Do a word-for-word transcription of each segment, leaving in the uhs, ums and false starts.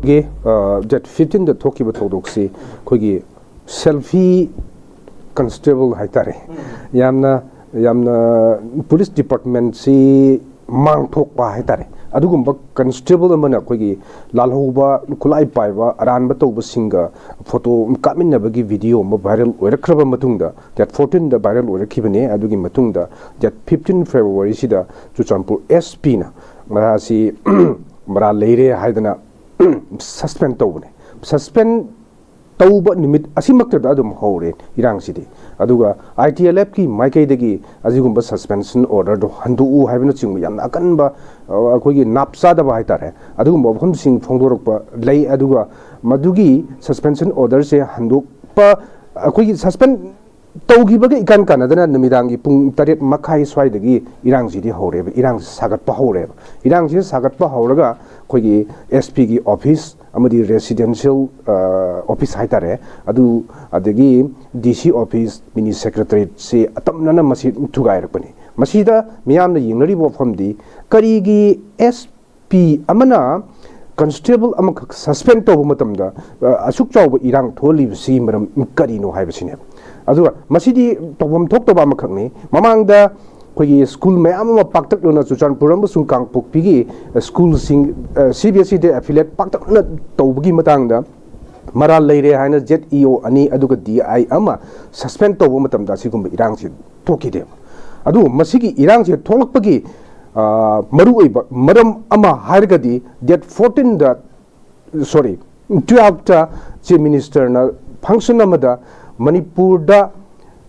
ꯒꯤ ꯗꯦꯠ ꯐꯤꯐꯇꯤꯟꯗ ꯊꯣꯛꯈꯤꯕ ꯊꯧꯗꯣꯛꯁꯤ ꯑꯩꯈꯣꯏꯒꯤ ꯁꯦꯜꯐꯤ ꯀꯟꯁꯇꯦꯕꯜ ꯍꯥꯏꯇꯥꯔꯦ, ꯌꯥꯝꯅ ꯌꯥꯝꯅ ꯄꯨꯂꯤꯁ ꯗꯤꯄꯥꯔꯠꯃꯦꯟꯁꯤ ꯃꯥꯡꯊꯣꯛꯄ ꯍꯥꯏꯇꯥꯔꯦ, ꯑꯗꯨꯒꯨꯝꯕ ꯀꯟꯁꯇꯦꯕꯜ ꯑꯃꯅ ꯑꯩꯈꯣꯏꯒꯤ ꯂꯥꯜꯍꯧꯕ, ꯈꯨꯠꯂꯥꯏ ꯄꯥꯏꯕ, ꯑꯔꯥꯟꯕ ꯇꯧꯕꯁꯤꯡꯒ ꯐꯣꯇꯣ ꯀꯥꯞꯃꯤꯟꯅꯕꯒꯤ ꯚꯤꯗꯤꯑꯣ ꯑꯃ ꯚꯥꯏꯔꯦꯜ ꯑꯣꯏꯔꯛꯈ꯭ꯔꯕ ꯃꯇꯨꯡꯗ, ꯗꯦꯠ ꯐꯣꯔꯇꯤꯟꯗ ꯚꯥꯏꯔꯦꯜ ꯑꯣꯏꯔꯛꯈꯤꯕꯅꯦ꯫ ꯑꯗꯨꯒꯤ ꯃꯇꯨꯡꯗ ꯗꯦꯠ ꯐꯤꯐꯇꯤꯟ ꯐꯦꯕ꯭ꯔꯨꯋꯥꯔꯤꯁꯤꯗ ꯆꯨꯔꯆꯥꯟꯄꯨꯔ ꯑꯦꯁ ꯄꯤꯅ ꯃꯔꯥꯁꯤ ꯃꯔꯥꯜ ꯂꯩꯔꯦ ꯍꯥꯏꯗꯅ ꯁꯁꯄꯦꯟ ꯇꯧꯕꯅꯦ꯫ ꯁꯁꯄꯦꯟ ꯇꯧꯕ ꯅꯨꯃꯤꯠ ꯑꯁꯤꯃꯛꯇꯗ ꯑꯗꯨꯝ ꯍꯧꯔꯦ ꯏꯔꯥꯡꯁꯤꯗꯤ꯫ ꯑꯗꯨꯒ ꯑꯥꯏ ꯇꯤ ꯑꯦꯜ ꯑꯦꯐꯀꯤ ꯃꯥꯏꯀꯩꯗꯒꯤ ꯑꯁꯤꯒꯨꯝꯕ ꯁꯁꯄꯦꯟꯁꯟ ꯑꯣꯔꯗꯔꯗꯣ ꯍꯟꯗꯣꯛꯎ ꯍꯥꯏꯕꯅꯆꯤꯡꯕ ꯌꯥꯝꯅ ꯑꯀꯟꯕ, ꯑ, ꯑꯩꯈꯣꯏꯒꯤ ꯅꯥꯞ ꯆꯥꯗꯕ ꯍꯥꯏꯇꯥꯔꯦ, ꯑꯗꯨꯒꯨꯝꯕ ꯋꯥꯐꯝꯁꯤꯡ ꯐꯣꯡꯗꯣꯔꯛꯄ ꯂꯩ꯫ ꯑꯗꯨꯒ ꯃꯗꯨꯒꯤ ꯁꯁꯄꯦꯟꯁꯟ ꯑꯣꯔꯗꯔꯁꯦ ꯍꯟꯗꯣꯛꯄ, ꯑꯩꯈꯣꯏꯒꯤ ꯁꯁꯄꯦꯟ ꯇꯧꯈꯤꯕꯒ ꯏꯀꯥꯟ ꯀꯥꯟꯅꯗꯅ ꯅꯨꯃꯤꯗꯥꯡꯒꯤ ꯄꯨꯡ ꯇꯔꯦꯠ ꯃꯈꯥꯏ ꯁ꯭ꯋꯥꯏꯗꯒꯤ ꯏꯔꯥꯡꯁꯤꯗꯤ ꯍꯧꯔꯦꯕ, ꯏꯔꯥꯡꯁꯤ ꯁꯥꯒꯠꯄ ꯍꯧꯔꯦꯕ꯫ ꯏꯔꯥꯡꯁꯤ ꯁꯥꯒꯠꯄ ꯍꯧꯔꯒ ꯑꯩꯈꯣꯏꯒꯤ ꯑꯦꯁ ꯄꯤꯒꯤ ꯑꯣꯐꯤꯁ ꯑꯃꯗꯤ ꯔꯦꯁꯤꯗꯦꯟꯁꯤꯌꯦꯜ ꯑꯣꯐꯤꯁ ꯍꯥꯏꯇꯥꯔꯦ, ꯑꯗꯨ, ꯑꯗꯒꯤ ꯗꯤ ꯁꯤ ꯑꯣꯐꯤꯁ, ꯃꯤꯅꯤ ꯁꯦꯀ꯭ꯔꯦꯇꯔꯤꯌꯦꯠꯁꯤ ꯑꯇꯝꯅꯅ ꯃꯁꯤ ꯊꯨꯒꯥꯏꯔꯛꯄꯅꯤ꯫ ꯃꯁꯤꯗ ꯃꯤꯌꯥꯝꯅ ꯌꯦꯡꯅꯔꯤꯕ ꯋꯥꯐꯝꯗꯤ, ꯀꯔꯤꯒꯤ ꯑꯦꯁ ꯄꯤ ꯑꯃꯅ ꯀꯟꯁꯇꯦꯕꯜ ꯑꯃꯈꯛ ꯁꯁꯄꯦꯟ ꯇꯧꯕ ꯃꯇꯝꯗ, ꯑ, ꯑꯁꯨꯛ ꯆꯥꯎꯕ ꯏꯔꯥꯡ ꯊꯣꯛꯍꯜꯂꯤꯕꯁꯤꯒꯤ ꯃꯔꯝ ꯀꯔꯤꯅꯣ ꯍꯥꯏꯕꯁꯤꯅꯦꯕ꯫ ꯑꯗꯨꯒ ꯃꯁꯤꯗꯤ ꯇꯧꯐꯝ ꯊꯣꯛꯇꯕ ꯑꯃꯈꯛꯅꯤ꯫ ꯃꯃꯥꯡꯗ ꯑꯩꯈꯣꯏꯒꯤ ꯁ꯭ꯀꯨꯜ ꯃꯌꯥꯝ ꯑꯃ ꯄꯥꯛꯇꯛꯅꯅ ꯆꯨꯔꯆꯥꯟꯄꯨꯔ ꯑꯃꯁꯨꯡ ꯀꯥꯡꯄꯣꯛꯄꯤꯒꯤ ꯁ꯭ꯀꯨꯜꯁꯤꯡ, ꯑ, ꯁꯤ ꯕꯤ ꯑꯦꯁ ꯏꯗ ꯑꯦꯐꯤꯂꯦꯠ ꯄꯥꯛꯇꯛꯅ ꯇꯧꯕꯒꯤ ꯃꯇꯥꯡꯗ ꯃꯔꯥꯜ ꯂꯩꯔꯦ ꯍꯥꯏꯅ ꯖꯦꯠ ꯏ ꯑꯣ ꯑꯅꯤ ꯑꯗꯨꯒ ꯗꯤ ꯑꯥꯏ ꯑꯃ ꯁꯁꯄꯦꯟ ꯇꯧꯕ ꯃꯇꯝꯗ ꯑꯁꯤꯒꯨꯝꯕ ꯏꯔꯥꯡꯁꯤ ꯊꯣꯛꯈꯤꯗꯦꯕ꯫ ꯑꯗꯨꯕꯨ ꯃꯁꯤꯒꯤ ꯏꯔꯥꯡꯁꯤ ꯊꯣꯛꯂꯛꯄꯒꯤ, ꯑ, ꯃꯔꯨꯑꯣꯏꯕ ꯃꯔꯝ ꯑꯃ ꯍꯥꯏꯔꯒꯗꯤ, ꯗꯦꯠ ꯐꯣꯔꯇꯤꯟꯗ, ꯁꯣꯔꯤ, ꯇꯨꯌꯦꯜꯐꯇ ꯆꯤꯐ ꯃꯤꯅꯤꯁꯇꯔꯅ ꯐꯪꯁꯟ ꯑꯃꯗ ꯃꯅꯤꯄꯨꯔꯗ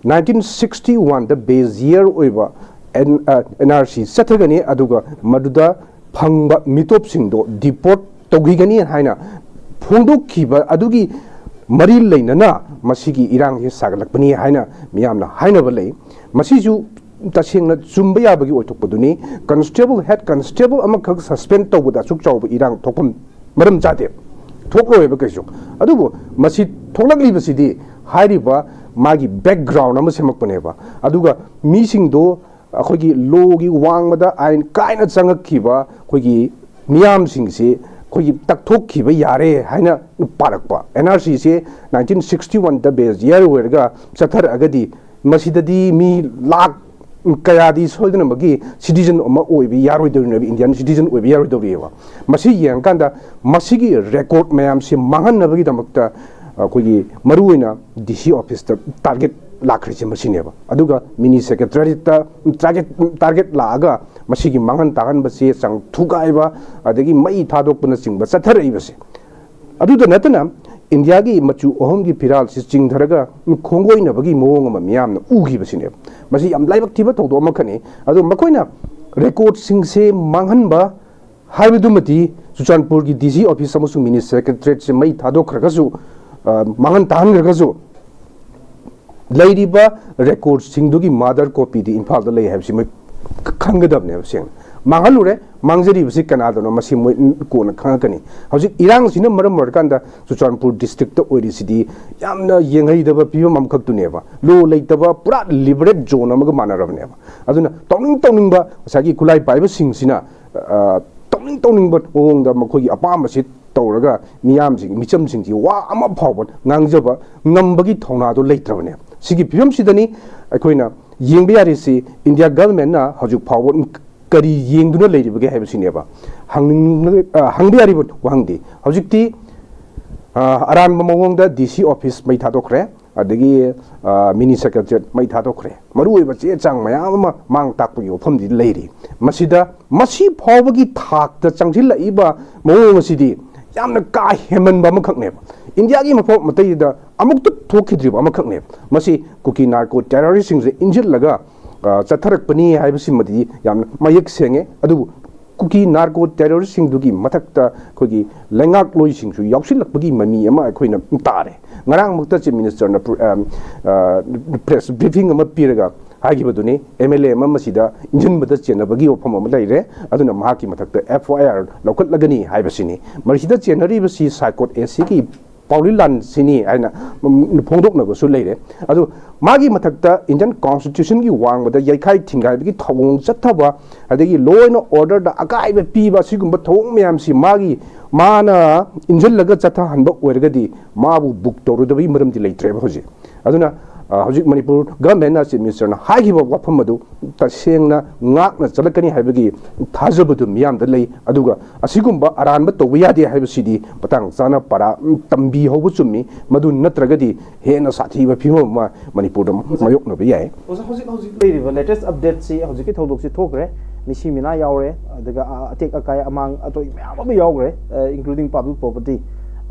ꯅꯥꯏꯟꯇꯤꯟ ꯁꯤꯛꯁꯇꯤ ꯋꯥꯟꯗ ꯕꯦꯁ ꯌꯤꯌꯔ ꯑꯣꯏꯕ ꯑꯦꯟ, ꯑ, ꯑꯦꯟ ꯑꯥꯔ ꯁꯤ ꯆꯠꯊꯒꯅꯤ, ꯑꯗꯨꯒ ꯃꯗꯨꯗ ꯐꯪꯕ ꯃꯤꯇꯣꯞꯁꯤꯡꯗꯣ ꯗꯤꯄꯣꯔꯠ ꯇꯧꯈꯤꯒꯅꯤ ꯍꯥꯏꯅ ꯐꯣꯡꯗꯣꯛꯈꯤꯕ ꯑꯗꯨꯒꯤ ꯃꯔꯤ ꯂꯩꯅꯅ ꯃꯁꯤꯒꯤ ꯏꯔꯥꯡꯁꯤ ꯁꯥꯒꯠꯂꯛꯄꯅꯤ ꯍꯥꯏꯅ ꯃꯤꯌꯥꯝꯅ ꯍꯥꯏꯅꯕ ꯂꯩ꯫ ꯃꯁꯤꯁꯨ ꯇꯁꯦꯡꯅ ꯆꯨꯝꯕ ꯌꯥꯕꯒꯤ ꯑꯣꯏꯊꯣꯛꯄꯗꯨꯅꯤ꯫ ꯀꯟꯁꯇꯦꯕꯜ, ꯍꯦꯠ ꯀꯟꯁꯇꯦꯕꯜ ꯑꯃꯈꯛ ꯁꯁꯄꯦꯟ ꯇꯧꯕꯗ ꯑꯁꯨꯛ ꯆꯥꯎꯕ ꯏꯔꯥꯡ ꯊꯣꯛꯐꯝ ꯃꯔꯝ ꯆꯥꯗꯦ, ꯊꯣꯛꯂꯣꯏꯕ ꯀꯩꯁꯨ꯫ ꯑꯗꯨꯕꯨ ꯃꯁꯤ ꯊꯣꯛꯂꯛꯂꯤꯕꯁꯤꯗꯤ ꯍꯥꯏꯔꯤꯕ ꯃꯥꯒꯤ ꯕꯦꯛꯒ꯭ꯔꯥꯎꯟ ꯑꯃ ꯁꯦꯝꯃꯛꯄꯅꯦꯕ꯫ ꯑꯗꯨꯒ ꯃꯤꯁꯤꯡꯗꯣ ꯑꯩꯈꯣꯏꯒꯤ ꯂꯣꯒꯤ ꯋꯥꯡꯃꯗ ꯑꯥꯏꯟ ꯀꯥꯏꯅ ꯆꯪꯉꯛꯈꯤꯕ ꯑꯩꯈꯣꯏꯒꯤ ꯃꯤꯌꯥꯝꯁꯤꯡꯁꯤ ꯑꯩꯈꯣꯏꯒꯤ ꯇꯛꯊꯣꯛꯈꯤꯕ ꯌꯥꯔꯦ ꯍꯥꯏꯅ ꯄꯥꯔꯛꯄ꯫ ꯑꯦꯟ ꯑꯥꯔ ꯁꯤꯁꯦ ꯅꯥꯏꯟꯇꯤꯟ ꯁꯤꯛꯁꯇꯤ ꯋꯥꯟꯗ ꯕꯦꯁ ꯌꯔ ꯑꯣꯏꯔꯒ ꯆꯠꯊꯔꯛꯑꯒꯗꯤ ꯃꯁꯤꯗꯗꯤ ꯃꯤ ꯂꯥꯛ ꯀꯌꯥꯗꯤ ꯁꯣꯏꯗꯅꯃꯛꯀꯤ ꯁꯤꯇꯤꯖꯟ ꯑꯃ ꯑꯣꯏꯕ ꯌꯥꯔꯣꯏꯗꯧꯔꯤꯅꯦꯕ, ꯏꯟꯗꯤꯌꯥꯟ ꯁꯤꯇꯤꯖꯟ ꯑꯣꯏꯕ ꯌꯥꯔꯣꯏꯗꯧꯔꯤꯑꯕ꯫ ꯃꯁꯤ ꯌꯦꯡꯉꯀꯥꯟꯗ ꯃꯁꯤꯒꯤ ꯔꯦꯀꯣꯔꯠ ꯃꯌꯥꯝꯁꯦ ꯃꯥꯡꯍꯟꯅꯕꯒꯤꯗꯃꯛꯇ ꯑꯩꯈꯣꯏꯒꯤ ꯃꯔꯨꯑꯣꯏꯅ ꯗꯤ ꯁꯤ ꯑꯣꯐꯤꯁꯇ ꯇꯥꯔꯒꯦꯠ ꯂꯥꯛꯈ꯭ꯔꯤꯁꯦ ꯃꯁꯤꯅꯦꯕ꯫ ꯑꯗꯨꯒ ꯃꯤꯅꯤ ꯁꯦꯀ꯭ꯔꯦꯇꯔꯤꯌꯦꯠꯇ ꯇꯥꯔꯒꯦꯠ ꯇꯥꯔꯒꯦꯠ ꯂꯥꯛꯑꯒ ꯃꯁꯤꯒꯤ ꯃꯥꯡꯍꯟ ꯇꯥꯛꯍꯟꯕꯁꯦ ꯆꯪ ꯊꯨꯒꯥꯏꯕ, ꯑꯗꯒꯤ ꯃꯩ ꯊꯥꯗꯣꯛꯄꯅꯆꯤꯡꯕ ꯆꯠꯊꯔꯛꯏꯕꯁꯦ꯫ ꯑꯗꯨꯗ ꯅꯠꯇꯅ ꯏꯟꯗꯤꯌꯥꯒꯤ ꯃꯆꯨ ꯑꯍꯨꯝꯒꯤ ꯐꯤꯔꯥꯜꯁꯤ ꯆꯤꯡꯊꯔꯒ ꯈꯣꯡꯒꯣꯏꯅꯕꯒꯤ ꯃꯑꯣꯡ ꯑꯃ ꯃꯤꯌꯥꯝꯅ ꯎꯈꯤꯕꯁꯤꯅꯦꯕ꯫ ꯃꯁꯤ ꯌꯥꯝ ꯂꯥꯏꯕꯛ ꯊꯤꯕ ꯊꯧꯗꯣꯛ ꯑꯃꯈꯛꯅꯤ꯫ ꯑꯗꯣ ꯃꯈꯣꯏꯅ ꯔꯦꯀꯣꯔꯠꯁꯤꯡꯁꯦ ꯃꯥꯡꯍꯟꯕ ꯍꯥꯏꯕꯗꯨꯃꯗꯤ ꯆꯨꯔꯆꯥꯟꯄꯨꯔꯒꯤ ꯗꯤ ꯁꯤ ꯑꯣꯐꯤꯁ ꯑꯃꯁꯨꯡ ꯃꯤꯅꯤ ꯁꯦꯀ꯭ꯔꯦꯇꯔꯤꯌꯦꯠꯁꯦ ꯃꯩ ꯊꯥꯗꯣꯛꯈ꯭ꯔꯒꯁꯨ, ꯑ, ꯃꯥꯡꯍꯟ ꯇꯥꯍꯟꯈ꯭ꯔꯒꯁꯨ, ꯂꯩꯔꯤꯕ ꯔꯦꯀꯣꯔꯠꯁꯤꯡꯗꯨꯒꯤ ꯃꯥꯗꯔ ꯀꯣꯄꯤꯗꯤ ꯏꯝꯐꯥꯜꯗ ꯂꯩ ꯍꯥꯏꯕꯁꯤ ꯃꯣꯏ ꯈꯪꯒꯗꯕꯅꯦꯕ ꯁꯦꯡꯅ꯫ ꯃꯥꯡꯍꯜꯂꯨꯔꯦ, ꯃꯥꯡꯖꯔꯤꯕꯁꯤ ꯀꯅꯥꯗꯅꯣ ꯃꯁꯤ ꯃꯣꯏ ꯀꯣꯟꯅ ꯈꯪꯉꯛꯀꯅꯤ꯫ ꯍꯧꯖꯤꯛ ꯏꯔꯥꯡꯁꯤꯅ ꯃꯔꯝ ꯑꯣꯏꯔꯀꯥꯟꯗ ꯆꯨꯔꯆꯥꯟꯄꯨꯔ ꯗꯤꯁꯇ꯭ꯔꯤꯛꯇ ꯑꯣꯏꯔꯤꯁꯤꯗꯤ ꯌꯥꯝꯅ ꯌꯦꯡꯍꯩꯗꯕ ꯐꯤꯕꯝ ꯑꯃꯈꯛꯇꯨꯅꯦꯕ꯫ ꯂꯣ ꯂꯩꯇꯕ ꯄꯨꯔꯥ ꯂꯤꯕꯔꯦꯠ ꯖꯣꯟ ꯑꯃꯒ ꯃꯥꯟꯅꯔꯕꯅꯦꯕ꯫ ꯑꯗꯨꯅ ꯇꯧꯅꯤꯡ ꯇꯧꯅꯤꯡꯕ ꯉꯁꯥꯏꯒꯤ ꯈꯨꯠꯂꯥꯏ ꯄꯥꯏꯕꯁꯤꯡꯁꯤꯅ, ꯑ, ꯇꯧꯅꯤꯡ ꯇꯧꯅꯤꯡꯕ ꯃꯑꯣꯡꯗ ꯃꯈꯣꯏꯒꯤ ꯑꯄꯥꯝꯕꯁꯤ ꯇꯧꯔꯒ ꯃꯤꯌꯥꯝꯁꯤꯡ, ꯃꯤꯆꯝꯁꯤꯡꯁꯤ ꯋꯥ ꯑꯃ ꯐꯥꯎꯕ ꯉꯥꯡꯖꯕ ꯉꯝꯕꯒꯤ ꯊꯧꯅꯥꯗꯣ ꯂꯩꯇ꯭ꯔꯕꯅꯦ꯫ ꯁꯤꯒꯤ ꯐꯤꯕꯝꯁꯤꯗꯅꯤ ꯑꯩꯈꯣꯏꯅ ꯌꯦꯡꯕ ꯌꯥꯔꯤꯁꯤ, ꯏꯟꯗꯤꯌꯥ ꯒꯚꯔꯟꯃꯦꯟꯠꯅ ꯍꯧꯖꯤꯛ ꯐꯥꯎꯕ ꯀꯔꯤ ꯌꯦꯡꯗꯨꯅ ꯂꯩꯔꯤꯕꯒꯦ ꯍꯥꯏꯕꯁꯤꯅꯦꯕ꯫ ꯍꯪꯅꯤꯡ-, ꯑ, ꯍꯪꯕ ꯌꯥꯔꯤꯕ ꯋꯥꯍꯪꯗꯤ ꯍꯧꯖꯤꯛꯇꯤ, ꯑ, ꯑꯔꯥꯟꯕ ꯃꯑꯣꯡꯗ ꯗꯤ ꯁꯤ ꯑꯣꯐꯤꯁ ꯃꯩ ꯊꯥꯗꯣꯛꯈ꯭ꯔꯦ, ꯑꯗꯒꯤ, ꯑ, ꯃꯤꯅꯤ ꯁꯦꯀ꯭ꯔꯦꯇꯔꯤꯌꯦꯠ ꯃꯩ ꯊꯥꯗꯣꯛꯈ꯭ꯔꯦ, ꯃꯔꯨꯑꯣꯏꯕ ꯆꯦ ꯆꯥꯡ ꯃꯌꯥꯝ ꯑꯃ ꯃꯥꯡ ꯇꯥꯛꯄꯒꯤ ꯋꯥꯐꯝꯗꯤ ꯂꯩꯔꯤ꯫ ꯃꯁꯤꯗ, ꯃꯁꯤ ꯐꯥꯎꯕꯒꯤ ꯊꯥꯛꯇ ꯆꯪꯁꯤꯜꯂꯛꯏꯕ ꯃꯑꯣꯡ ꯑꯁꯤꯗꯤ ꯌꯥꯝꯅ ꯀꯥ ꯍꯦꯟꯃꯟꯕ ꯑꯃꯈꯛꯅꯦꯕ꯫ ꯏꯟꯗꯤꯌꯥꯒꯤ ꯃꯐꯝ ꯑꯇꯩꯗ ꯑꯃꯨꯛꯇ ꯊꯣꯛꯈꯤꯗ꯭ꯔꯤꯕ ꯑꯃꯈꯛꯅꯦꯕ꯫ ꯃꯁꯤ ꯀꯨꯀꯤ ꯅꯥꯔꯀꯣ ꯇꯦꯔꯣꯔꯤꯁꯁꯤꯡꯁꯦ ꯏꯟꯁꯤꯜꯂꯒ, ꯑ, ꯆꯠꯊꯔꯛꯄꯅꯤ ꯍꯥꯏꯕꯁꯤꯃꯗꯤ ꯌꯥꯝꯅ ꯃꯌꯦꯛ ꯁꯦꯡꯉꯦ꯫ ꯑꯗꯨꯕꯨ ꯀꯨꯀꯤ ꯅꯥꯔꯀꯣ ꯇꯦꯔꯣꯔꯤꯁꯁꯤꯡꯗꯨꯒꯤ ꯃꯊꯛꯇ ꯑꯩꯈꯣꯏꯒꯤ ꯂꯩꯉꯥꯛꯂꯣꯏꯁꯤꯡꯁꯨ ꯌꯥꯎꯁꯤꯜꯂꯛꯄꯒꯤ ꯃꯃꯤ ꯑꯃ ꯑꯩꯈꯣꯏꯅ ꯇꯥꯔꯦ꯫ ꯉꯔꯥꯡꯃꯛꯇ ꯆꯤꯐ ꯃꯤꯅꯤꯁꯇꯔꯅ ꯄ꯭ꯔ-, ꯑ, ꯑ, ꯄ꯭ꯔꯦꯁ ꯕ꯭ꯔꯤꯐꯤꯡ ꯑꯃ ꯄꯤꯔꯒ ꯍꯥꯏꯈꯤꯕꯗꯨꯅꯤ, ꯑꯦꯝ ꯑꯦꯜ ꯑꯦ ꯑꯃ ꯃꯁꯤꯗ ꯏꯟꯁꯤꯟꯕꯗ ꯆꯦꯟꯅꯕꯒꯤ ꯋꯥꯐꯝ ꯑꯃ ꯂꯩꯔꯦ, ꯑꯗꯨꯅ ꯃꯍꯥꯛꯀꯤ ꯃꯊꯛꯇ ꯑꯦꯐ ꯑꯥꯏ ꯑꯥꯔ ꯂꯧꯈꯠꯂꯒꯅꯤ ꯍꯥꯏꯕꯁꯤꯅꯤ꯫ ꯃꯁꯤꯗ ꯆꯦꯟꯅꯔꯤꯕꯁꯤ ꯁꯥꯏꯀꯣꯠ ꯑꯦ ꯁꯤꯒꯤ ꯄꯥꯎꯔꯤ ꯂꯥꯟꯁꯤꯅꯤ ꯍꯥꯏꯅ ꯐꯣꯡꯗꯣꯛꯅꯕꯁꯨ ꯂꯩꯔꯦ꯫ ꯑꯗꯨ ꯃꯥꯒꯤ ꯃꯊꯛꯇ Indian Constitutionꯒꯤ ꯋꯥꯡꯃꯗ ꯌꯩꯈꯥꯏ ꯊꯤꯡꯒꯥꯏꯕꯒꯤ ꯊꯧꯑꯣꯡ ꯆꯠꯊꯕ, ꯑꯗꯒꯤ law and orderꯗ ꯑꯀꯥꯏꯕ ꯄꯤꯕ, ꯑꯁꯤꯒꯨꯝꯕ ꯊꯧꯑꯣꯡ ꯃꯌꯥꯝꯁꯤ ꯃꯥꯒꯤ, ꯃꯥꯅ ꯏꯟꯁꯤꯜꯂꯒ ꯆꯠꯊꯍꯟꯕ ꯑꯣꯏꯔꯒꯗꯤ ꯃꯥꯕꯨ book ꯇꯧꯔꯣꯏꯗꯕꯒꯤ ꯃꯔꯝꯗꯤ ꯂꯩꯇ꯭ꯔꯦꯕ ꯍꯧꯖꯤꯛ꯫ ꯑꯗꯨꯅ, ꯑ, ꯍꯧꯖꯤꯛ ꯃꯅꯤꯄꯨꯔ governmentꯅ, Chief Ministerꯅ ꯍꯥꯏꯈꯤꯕ ꯋꯥꯐꯝ ꯑꯗꯨ ꯇꯁꯦꯡꯅ ꯉꯥꯛꯅ ꯆꯠꯂꯛꯀꯅꯤ ꯍꯥꯏꯕꯒꯤ ꯊꯥꯖꯕꯗꯨ ꯃꯤꯌꯥꯝꯗ ꯂꯩ꯫ ꯑꯗꯨꯒ ꯑꯁꯤꯒꯨꯝꯕ ꯑꯔꯥꯟꯕ ꯇꯧꯕ ꯌꯥꯗꯦ ꯍꯥꯏꯕꯁꯤꯗꯤ ꯃꯇꯥꯡ ꯆꯥꯅ ꯄꯔꯥ, ꯎꯝ, ꯇꯝꯕꯤꯍꯧꯕ ꯆꯨꯝꯃꯤ꯫ ꯃꯗꯨ ꯅꯠꯇ꯭ꯔꯒꯗꯤ ꯍꯦꯟꯅ ꯁꯥꯊꯤꯕ ꯐꯤꯕꯝ ꯑꯃ ꯃꯅꯤꯄꯨꯔꯗ ꯃꯥꯌꯣꯛꯅꯕ ꯌꯥꯏ꯫ ꯑꯣꯖꯥ, ꯍꯧꯖꯤꯛ ꯍꯧꯖꯤꯛ ꯂꯩꯔꯤꯕ latest updateꯁꯤ, ꯍꯧꯖꯤꯛꯀꯤ ꯊꯧꯗꯣꯛꯁꯤ ꯊꯣꯛꯈ꯭ꯔꯦ, ꯃꯤꯁꯤ ꯃꯤꯅꯥ ꯌꯥꯎꯔꯦ, ꯑꯗꯨꯒ ꯑ-, ꯑꯇꯦꯛ ꯑꯀꯥꯏ ꯑꯃꯥꯡ ꯑꯇꯣꯏ ꯃꯌꯥꯝ ꯑꯃ ꯌꯥꯎꯈ꯭ꯔꯦ, ꯑ, including public property,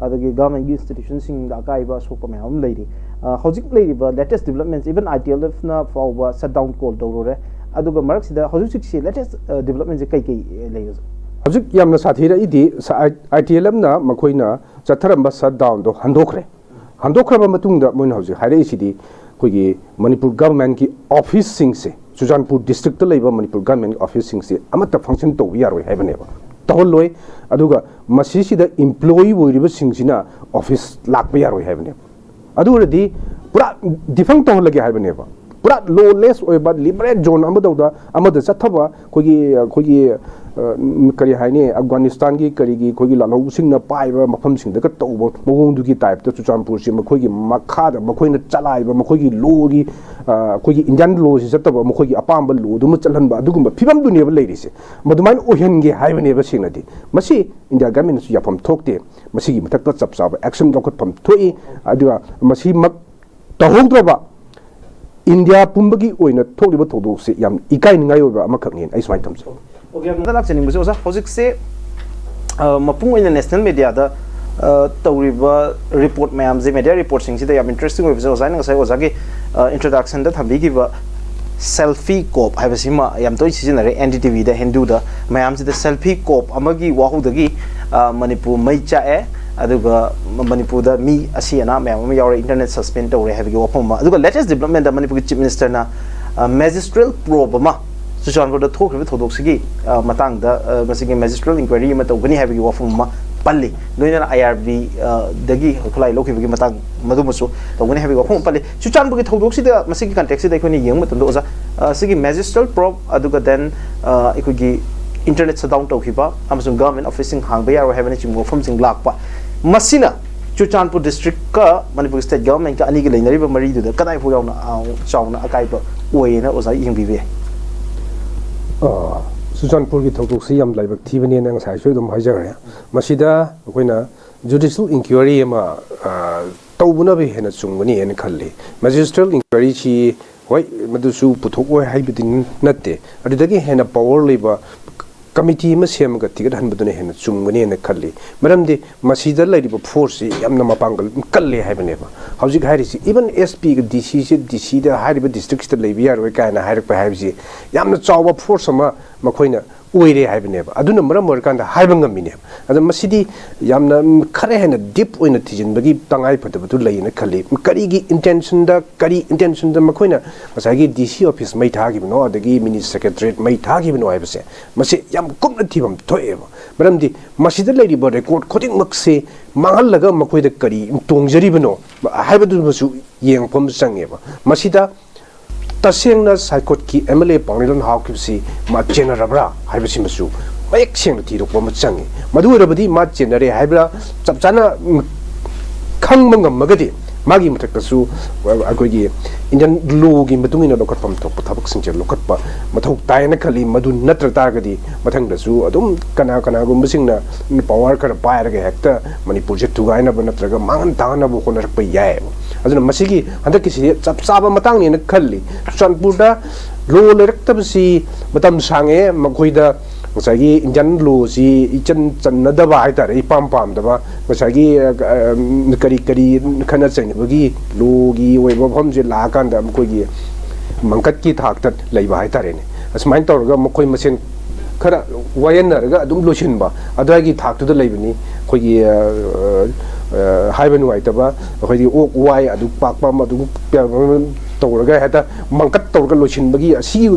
ꯑꯗꯒꯤ governmentꯀꯤ institutionꯁꯤꯡꯗ ꯑꯀꯥꯏꯕ ꯑꯁꯣꯛꯄ ꯃꯌꯥꯝ ꯑꯃ ꯂꯩꯔꯤ꯫ ꯑ, ꯍꯧꯖꯤꯛ ꯂꯩꯔꯤꯕ latest developments, even ITLFꯅ ꯐꯥꯎꯕ shutdown call ꯇꯧꯔꯨꯔꯦ, ꯑꯗꯨꯒ ꯃꯔꯛꯁꯤꯗ ꯍꯧꯖꯤꯛ ꯍꯧꯖꯤꯛꯁꯤ latest, ꯑ, developmentꯁꯦ ꯀꯩ ꯀꯩ, ꯑ, ꯂꯩ, ꯑꯣꯖꯥ? ꯍꯧꯖꯤꯛ ꯌꯥꯝꯅ ꯁꯥꯊꯤꯔꯛꯏꯗꯤ ꯁ-, I-, ITLFꯅ ꯃꯈꯣꯏꯅ ꯆꯠꯊꯔꯝꯕ shutdownꯗꯣ ꯍꯟꯗꯣꯛꯈ꯭ꯔꯦ꯫ ꯍꯟꯗꯣꯛꯈ꯭ꯔꯕ ꯃꯇꯨꯡꯗ ꯃꯣꯏꯅ ꯍꯧꯖꯤꯛ ꯍꯥꯏꯔꯛꯏꯁꯤꯗꯤ ꯑꯩꯈꯣꯏꯒꯤ ꯃꯅꯤꯄꯨꯔ governmentꯀꯤ officeꯁꯤꯡꯁꯦ, ꯆꯨꯔꯆꯥꯟꯄꯨꯔ districtꯇ ꯂꯩꯕ ꯃꯅꯤꯄꯨꯔ governmentꯀꯤ officeꯁꯤꯡꯁꯦ ꯑꯃꯠꯇ function ꯇꯧꯕ ꯌꯥꯔꯣꯏ ꯍꯥꯏꯕꯅꯦꯕ, ꯇꯧꯍꯜꯂꯣꯏ꯫ ꯑꯗꯨꯒ ꯃꯁꯤꯁꯤꯗ employee ꯑꯣꯏꯔꯤꯕꯁꯤꯡꯁꯤꯅ office ꯂꯥꯛꯄ ꯌꯥꯔꯣꯏ ꯍꯥꯏꯕꯅꯦꯕ꯫ ꯑꯗꯨ ꯑꯣꯏꯔꯗꯤ ꯄꯨꯔꯥ defunct ꯇꯧꯍꯜꯂꯒꯦ ꯍꯥꯏꯕꯅꯦꯕ, ꯄꯨꯔꯥ lawless ꯑꯣꯏꯕ liberate zone ꯑꯃꯗꯧꯗ ꯑꯃꯗ ꯆꯠꯊꯕ ꯑꯩꯈꯣꯏꯒꯤ, ꯑꯩꯈꯣꯏꯒꯤ, ꯑ, ꯀꯔꯤ ꯍꯥꯏꯅꯤ, ꯑꯐꯒꯥꯅꯤꯁꯇꯥꯟꯒꯤ ꯀꯔꯤꯒꯤ ꯑꯩꯈꯣꯏꯒꯤ ꯂꯥꯜꯍꯧꯕꯁꯤꯡꯅ ꯄꯥꯏꯕ ꯃꯐꯝꯁꯤꯡꯗꯒ ꯇꯧꯕ ꯃꯑꯣꯡꯗꯨꯒꯤ typeꯇ ꯆꯨꯔꯆꯥꯟꯄꯨꯔꯁꯤ ꯃꯈꯣꯏꯒꯤ ꯃꯈꯥꯗ ꯃꯈꯣꯏꯅ ꯆꯂꯥꯏꯕ ꯃꯈꯣꯏꯒꯤ lawꯒꯤ, ꯑ, ꯑꯩꯈꯣꯏꯒꯤ Indian lawꯁꯤ ꯆꯠꯇꯕ, ꯃꯈꯣꯏꯒꯤ ꯑꯄꯥꯝꯕ lawꯗꯨꯃ ꯆꯠꯍꯟꯕ, ꯑꯗꯨꯒꯨꯝꯕ ꯐꯤꯕꯝꯗꯨꯅꯦꯕ ꯂꯩꯔꯤꯁꯦ꯫ ꯃꯗꯨꯃꯥꯏꯅ ꯑꯣꯏꯍꯟꯒꯦ ꯍꯥꯏꯕꯅꯦꯕ ꯁꯦꯡꯅꯗꯤ꯫ ꯃꯁꯤ India governmentꯅꯁꯨ ꯌꯥꯐꯝ ꯊꯣꯛꯇꯦ꯫ ꯃꯁꯤꯒꯤ ꯃꯊꯛꯇ ꯆꯞ ꯆꯥꯕ action ꯂꯧꯈꯠꯐꯝ ꯊꯣꯛꯏ꯫ ꯑꯗꯨꯒ ꯃꯁꯤꯃꯛ ꯇꯧꯍꯧꯗ꯭ꯔꯕ ꯏꯟꯗꯤꯌꯥ ꯄꯨꯝꯕꯒꯤ ꯑꯣꯏꯅ ꯊꯣꯛꯂꯤꯕ ꯊꯧꯗꯣꯛꯁꯦ ꯌꯥꯝ ꯏꯀꯥꯏꯅꯤꯡꯉꯥꯏ ꯑꯣꯏꯕ ꯑꯃꯈꯛꯅꯦꯅ ꯑꯩ ꯁꯨꯃꯥꯏꯅ ꯊꯝꯖꯩ꯫ ꯑꯣꯀꯦ, ꯑꯗ ꯂꯥꯛꯆꯅꯤꯡꯕꯁꯦ, ꯑꯣꯖꯥ, ꯍꯧꯖꯤꯛꯁꯦ, ꯑ, ꯃꯄꯨꯡ ꯑꯣꯏꯅ national mediaꯗ, ꯑ, ꯇꯧꯔꯤꯕ report ꯃꯌꯥꯝꯁꯦ, media reportꯁꯤꯡꯁꯤꯗ ꯌꯥꯝ interesting ꯑꯣꯏꯕꯁꯦ, ꯑꯣꯖꯥꯅ ꯉꯁꯥꯏ ꯑꯣꯖꯥꯒꯤ, ꯑ, introductionꯗ ꯊꯝꯕꯤꯈꯤꯕ selfie cop ꯍꯥꯏꯕꯁꯤꯃ ꯌꯥꯝ ꯇꯣꯏꯅ ꯁꯤꯖꯤꯟꯅꯔꯦ, NDTVꯗ, ꯍꯤꯟꯗꯨꯗ ꯃꯌꯥꯝꯁꯤꯗ selfie cop ꯑꯃꯒꯤ ꯋꯥꯍꯧꯗꯒꯤ, ꯑ, ꯃꯅꯤꯄꯨꯔ ꯃꯩ ꯆꯥꯛꯑꯦ, ꯑꯗꯨꯒ ꯃꯅꯤꯄꯨꯔꯗ ꯃꯤ ꯑꯁꯤ ꯑꯅꯥ ꯃꯌꯥꯝ ꯑꯃ ꯌꯥꯎꯔꯦ, internet suspend ꯇꯧꯔꯦ ꯍꯥꯏꯕꯒꯤ ꯋꯥꯐꯝ ꯑꯃ꯫ ꯑꯗꯨꯒ latest developmentꯗ ꯃꯅꯤꯄꯨꯔꯒꯤ Chief Ministerꯅ, ꯑ, magistral probe ꯑꯃ ꯆꯨꯔꯆꯥꯟꯄꯨꯔꯗ ꯊꯣꯛꯈ꯭ꯔꯤꯕ ꯊꯧꯗꯣꯛꯁꯤꯒꯤ, ꯑ, ꯃꯇꯥꯡꯗ, ꯑ, ꯃꯁꯤꯒꯤ magistral inquiry ꯑꯃ ꯇꯧꯒꯅꯤ ꯍꯥꯏꯕꯒꯤ ꯋꯥꯐꯝ ꯑꯃ ꯄꯜꯂꯤ꯫ ꯂꯣꯏꯅꯅ ꯑꯥꯏ ꯑꯥꯔ ꯕꯤ ꯗꯒꯤ ꯈꯨꯠꯂꯥꯏ ꯂꯧꯈꯤꯕꯒꯤ ꯃꯇꯥꯡ ꯃꯗꯨꯃꯁꯨ ꯇꯧꯒꯅꯤ ꯍꯥꯏꯕꯒꯤ ꯋꯥꯐꯝ ꯑꯃ ꯄꯜꯂꯤ꯫ ꯆꯨꯔꯆꯥꯟꯄꯨꯔꯒꯤ ꯊꯧꯗꯣꯛꯁꯤꯗ, ꯃꯁꯤꯒꯤ ꯀꯟꯇꯦꯛꯁꯁꯤꯗ ꯑꯩꯈꯣꯏꯅ ꯌꯦꯡꯕ ꯃꯇꯝꯗ, ꯑꯣꯖꯥ, ꯑ, ꯁꯤꯒꯤ ꯃꯦꯖꯤꯁꯇ꯭ꯔꯦꯜ ꯄ꯭ꯔꯣꯕ, ꯑꯗꯨꯒ ꯗꯦꯟ ꯑꯩꯈꯣꯏꯒꯤ ꯏꯟꯇꯔꯅꯦꯠ ꯁꯠ ꯗꯥꯎꯟ ꯇꯧꯈꯤꯕ ꯑꯃꯁꯨꯡ ꯒꯚꯔꯟꯃꯦꯟ ꯑꯣꯐꯤꯁꯁꯤꯡ ꯍꯥꯡꯕ ꯌꯥꯔꯣꯏ ꯍꯥꯏꯕꯅꯆꯤꯡꯕ ꯋꯥꯐꯝꯁꯤꯡ ꯂꯥꯛꯄ, ꯃꯁꯤꯅ ꯆꯨꯔꯆꯥꯟꯄꯨꯔ ꯗꯤꯁꯇ꯭ꯔꯤꯛꯀ ꯃꯅꯤꯄꯨꯔꯒꯤ ꯁ꯭ꯇꯦꯠ ꯒꯚꯔꯟꯃꯦꯟꯠꯀ ꯑꯅꯤꯒ ꯂꯩꯅꯔꯤꯕ ꯃꯔꯤꯗꯨꯗ ꯀꯗꯥꯏꯐꯥꯎ ꯌꯥꯎꯅ, ꯑ, ꯆꯥꯎꯅ ꯑꯀꯥꯏꯕ ꯑꯣꯏꯌꯦꯅ ꯑꯣꯖꯥ ꯌꯦꯡꯕꯤꯕ ꯌꯥꯏ? ꯑ, ꯆꯨꯔꯆꯥꯟꯄꯨꯔꯒꯤ ꯊꯧꯗꯣꯛꯁꯤ ꯌꯥꯝ ꯂꯥꯏꯕꯛ ꯊꯤꯕꯅꯦꯅ ꯉꯁꯥꯏꯁꯨ ꯑꯗꯨꯝ ꯍꯥꯏꯖꯈ꯭ꯔꯦ꯫ ꯃꯁꯤꯗ ꯑꯩꯈꯣꯏꯅ ꯖꯨꯗꯤꯁꯤꯌꯦꯜ ꯏꯟꯀ꯭ꯋꯥꯏꯔꯤ ꯑꯃ, ꯑ, ꯇꯧꯕꯅꯕꯨ ꯍꯦꯟꯅ ꯆꯨꯝꯒꯅꯤ ꯍꯥꯏꯅ ꯈꯜꯂꯤ꯫ ꯃꯦꯖꯤꯁꯇ꯭ꯔꯦꯜ ꯏꯟꯀ꯭ꯋꯥꯏꯔꯤꯁꯤ, ꯍꯣꯏ, ꯃꯗꯨꯁꯨ ꯄꯨꯊꯣꯛꯑꯣꯏ ꯍꯥꯏꯕꯗꯤ ꯅꯠꯇꯦ, ꯑꯗꯨꯗꯒꯤ ꯍꯦꯟꯅ ꯄꯋꯥꯔ ꯂꯩꯕ ꯀꯃꯤꯇꯤ ꯑꯃ ꯁꯦꯝꯃꯒ ꯊꯤꯒꯠꯍꯟꯕꯗꯨꯅ ꯍꯦꯟꯅ ꯆꯨꯝꯒꯅꯤ ꯍꯥꯏꯅ ꯈꯜꯂꯤ꯫ ꯃꯔꯝꯗꯤ ꯃꯁꯤꯗ ꯂꯩꯔꯤꯕ ꯐꯣꯔꯁꯁꯤ ꯌꯥꯝꯅ ꯃꯄꯥꯡꯒꯜ ꯀꯜꯂꯦ ꯍꯥꯏꯕꯅꯦꯕ꯫ ꯍꯧꯖꯤꯛ ꯍꯥꯏꯔꯤꯁꯤ, ꯏꯚꯟ ꯑꯦꯁ ꯄꯤꯒ ꯗꯤ ꯁꯤꯁꯦ ꯗꯤ ꯁꯤꯗ ꯍꯥꯏꯔꯤꯕ ꯗꯤꯁꯇ꯭ꯔꯤꯛꯁꯤꯗ ꯂꯩꯕ ꯌꯥꯔꯣꯏ ꯀꯥꯏꯅ ꯍꯥꯏꯔꯛꯄ ꯍꯥꯏꯕꯁꯤ ꯌꯥꯝꯅ ꯆꯥꯎꯕ ꯐꯣꯔꯁ ꯑꯃ ꯃꯈꯣꯏꯅ ꯑꯣꯏꯔꯦ ꯍꯥꯏꯕꯅꯦꯕ꯫ ꯑꯗꯨꯅ ꯃꯔꯝ ꯑꯣꯏꯔꯀꯥꯟꯗ ꯍꯥꯏꯕ ꯉꯝꯃꯤꯅꯦꯕ꯫ ꯑꯗꯣ ꯃꯁꯤꯗꯤ ꯌꯥꯝꯅ, ꯎꯝ, ꯈꯔ ꯍꯦꯟꯅ ꯗꯤꯞ ꯑꯣꯏꯅ ꯊꯤꯖꯤꯟꯕꯒꯤ ꯇꯉꯥꯏ ꯐꯗꯕꯗꯨ ꯂꯩꯌꯦꯅ ꯈꯜꯂꯤ꯫ ꯀꯔꯤꯒꯤ ꯏꯟꯇꯦꯟꯁꯟꯗ, ꯀꯔꯤ ꯏꯟꯇꯦꯟꯁꯟꯗ ꯃꯈꯣꯏꯅ ꯉꯁꯥꯏꯒꯤ ꯗꯤ ꯁꯤ ꯑꯣꯐꯤꯁ ꯃꯩ ꯊꯥꯈꯤꯕꯅꯣ, ꯑꯗꯒꯤ ꯃꯤꯅꯤ ꯁꯦꯀ꯭ꯔꯦꯇꯔꯤꯌꯦꯠ ꯃꯩ ꯊꯥꯈꯤꯕꯅꯣ ꯍꯥꯏꯕꯁꯦ, ꯃꯁꯤ ꯌꯥꯝ ꯀꯨꯞꯅ ꯊꯤꯐꯝ ꯊꯣꯛꯑꯦꯕ꯫ ꯃꯔꯝꯗꯤ ꯃꯁꯤꯗ ꯂꯩꯔꯤꯕ ꯔꯦꯀꯣꯔꯗ ꯈꯨꯗꯤꯡꯃꯛꯁꯦ ꯃꯥꯡꯍꯜꯂꯒ ꯃꯈꯣꯏꯗ ꯀꯔꯤ ꯇꯣꯡꯖꯔꯤꯕꯅꯣ ꯍꯥꯏꯕꯗꯨꯃꯁꯨ ꯌꯦꯡꯉꯛꯄ ꯑꯃ ꯆꯪꯉꯦꯕ꯫ ꯃꯁꯤꯗ ꯇꯁꯦꯡꯅ ꯁꯥꯏꯀꯣꯠꯀꯤ ꯑꯦꯝ ꯑꯦꯜ ꯑꯦ ꯄꯥꯡꯒꯜ ꯍꯥꯎꯈꯤꯕꯁꯤ ꯃꯥ ꯆꯦꯟꯅꯔꯕ꯭ꯔꯥ ꯍꯥꯏꯕꯁꯤꯃꯁꯨ ꯃꯌꯦꯛ ꯁꯦꯡꯅ ꯊꯤꯗꯣꯛꯄ ꯑꯃ ꯆꯪꯉꯤ꯫ ꯃꯗꯨ ꯑꯣꯏꯔꯕꯗꯤ ꯃꯥ ꯆꯦꯟꯅꯔꯦ ꯍꯥꯏꯕ꯭ꯔꯥ ꯆꯞ ꯆꯥꯅ, ꯎꯝ, ꯈꯪꯕ ꯉꯝꯃꯒꯗꯤ, ꯃꯥꯒꯤ ꯃꯊꯛꯇꯁꯨ ꯑꯩꯈꯣꯏꯒꯤ ꯏꯟꯗꯤꯌꯟ ꯂꯣꯒꯤ ꯃꯇꯨꯡ ꯏꯟꯅ ꯂꯧꯈꯠꯐꯝ ꯊꯣꯛꯄ ꯊꯕꯛꯁꯤꯡꯁꯦ ꯂꯧꯈꯠꯄ ꯃꯊꯧ ꯇꯥꯏꯌꯦꯅ ꯈꯜꯂꯤ꯫ ꯃꯗꯨ ꯅꯠꯇ꯭ꯔ ꯇꯥꯔꯒꯗꯤ ꯃꯊꯪꯗꯁꯨ ꯑꯗꯨꯝ ꯀꯅꯥ ꯀꯅꯥꯒꯨꯝꯕꯁꯤꯡꯅ ꯄꯋꯥꯔ ꯈꯔ ꯄꯥꯏꯔꯒ ꯍꯦꯛꯇ ꯃꯅꯤꯄꯨꯔꯁꯦ ꯊꯨꯒꯥꯏꯅꯕ ꯅꯠꯇ꯭ꯔꯒ ꯃꯥꯡꯍꯟ ꯇꯥꯛꯍꯟꯅꯕ ꯍꯣꯠꯅꯔꯛꯄ ꯌꯥꯏꯌꯦꯕ꯫ ꯑꯗꯨꯅ ꯃꯁꯤꯒꯤ ꯍꯟꯗꯛꯀꯤꯁꯤ ꯆꯞ ꯆꯥꯕ ꯃꯇꯥꯡꯅꯦꯅ ꯈꯜꯂꯤ꯫ ꯆꯨꯔꯆꯥꯟꯄꯨꯔꯗ ꯂꯣ ꯂꯩꯔꯛꯇꯕꯁꯤ ꯃꯇꯝ ꯁꯥꯡꯉꯦ꯫ ꯃꯈꯣꯏꯗ ꯉꯁꯥꯏꯒꯤ ꯏꯟꯗꯤꯌꯟ ꯂꯣꯁꯤ ꯏꯆꯟ ꯆꯟꯅꯗꯕ ꯍꯥꯏꯇꯥꯔꯦ, ꯏꯄꯥꯝ ꯄꯥꯝꯗꯕ, ꯉꯁꯥꯏꯒꯤ, ꯑ, ꯑ, ꯀꯔꯤ ꯀꯔꯤ ꯈꯠꯅ ꯆꯩꯅꯕꯒꯤ ꯂꯣꯒꯤ ꯑꯣꯏꯕ ꯃꯐꯝꯁꯦ ꯂꯥꯛꯑꯀꯥꯟꯗ ꯃꯈꯣꯏꯒꯤ ꯃꯪꯀꯠꯀꯤ ꯊꯥꯛꯇ ꯂꯩꯕ ꯍꯥꯏꯇꯥꯔꯦꯅꯦ꯫ ꯑꯁꯨꯃꯥꯏꯅ ꯇꯧꯔꯒ ꯃꯈꯣꯏ ꯃꯁꯦꯟ ꯈꯔ ꯋꯥꯌꯦꯟꯅꯔꯒ ꯑꯗꯨꯝ ꯂꯣꯏꯁꯤꯟꯕ ꯑꯗꯨꯋꯥꯏꯒꯤ ꯊꯥꯛꯇꯨꯗ ꯂꯩꯕꯅꯤ꯫ ꯑꯩꯈꯣꯏꯒꯤ, ꯑ, ꯑ, ꯍꯥꯏꯕ ꯅꯨꯡꯉꯥꯏꯇꯕ, ꯑꯩꯈꯣꯏꯒꯤ ꯑꯣꯛ ꯋꯥꯏ ꯑꯗꯨ ꯄꯥꯛꯄ ꯑꯃ ꯑꯗꯨꯝ ꯇꯧꯔꯒ ꯍꯦꯛꯇ ꯃꯪꯀꯠ ꯇꯧꯔꯒ ꯂꯣꯏꯁꯤꯟꯕꯒꯤ ꯑꯁꯤꯒꯤ,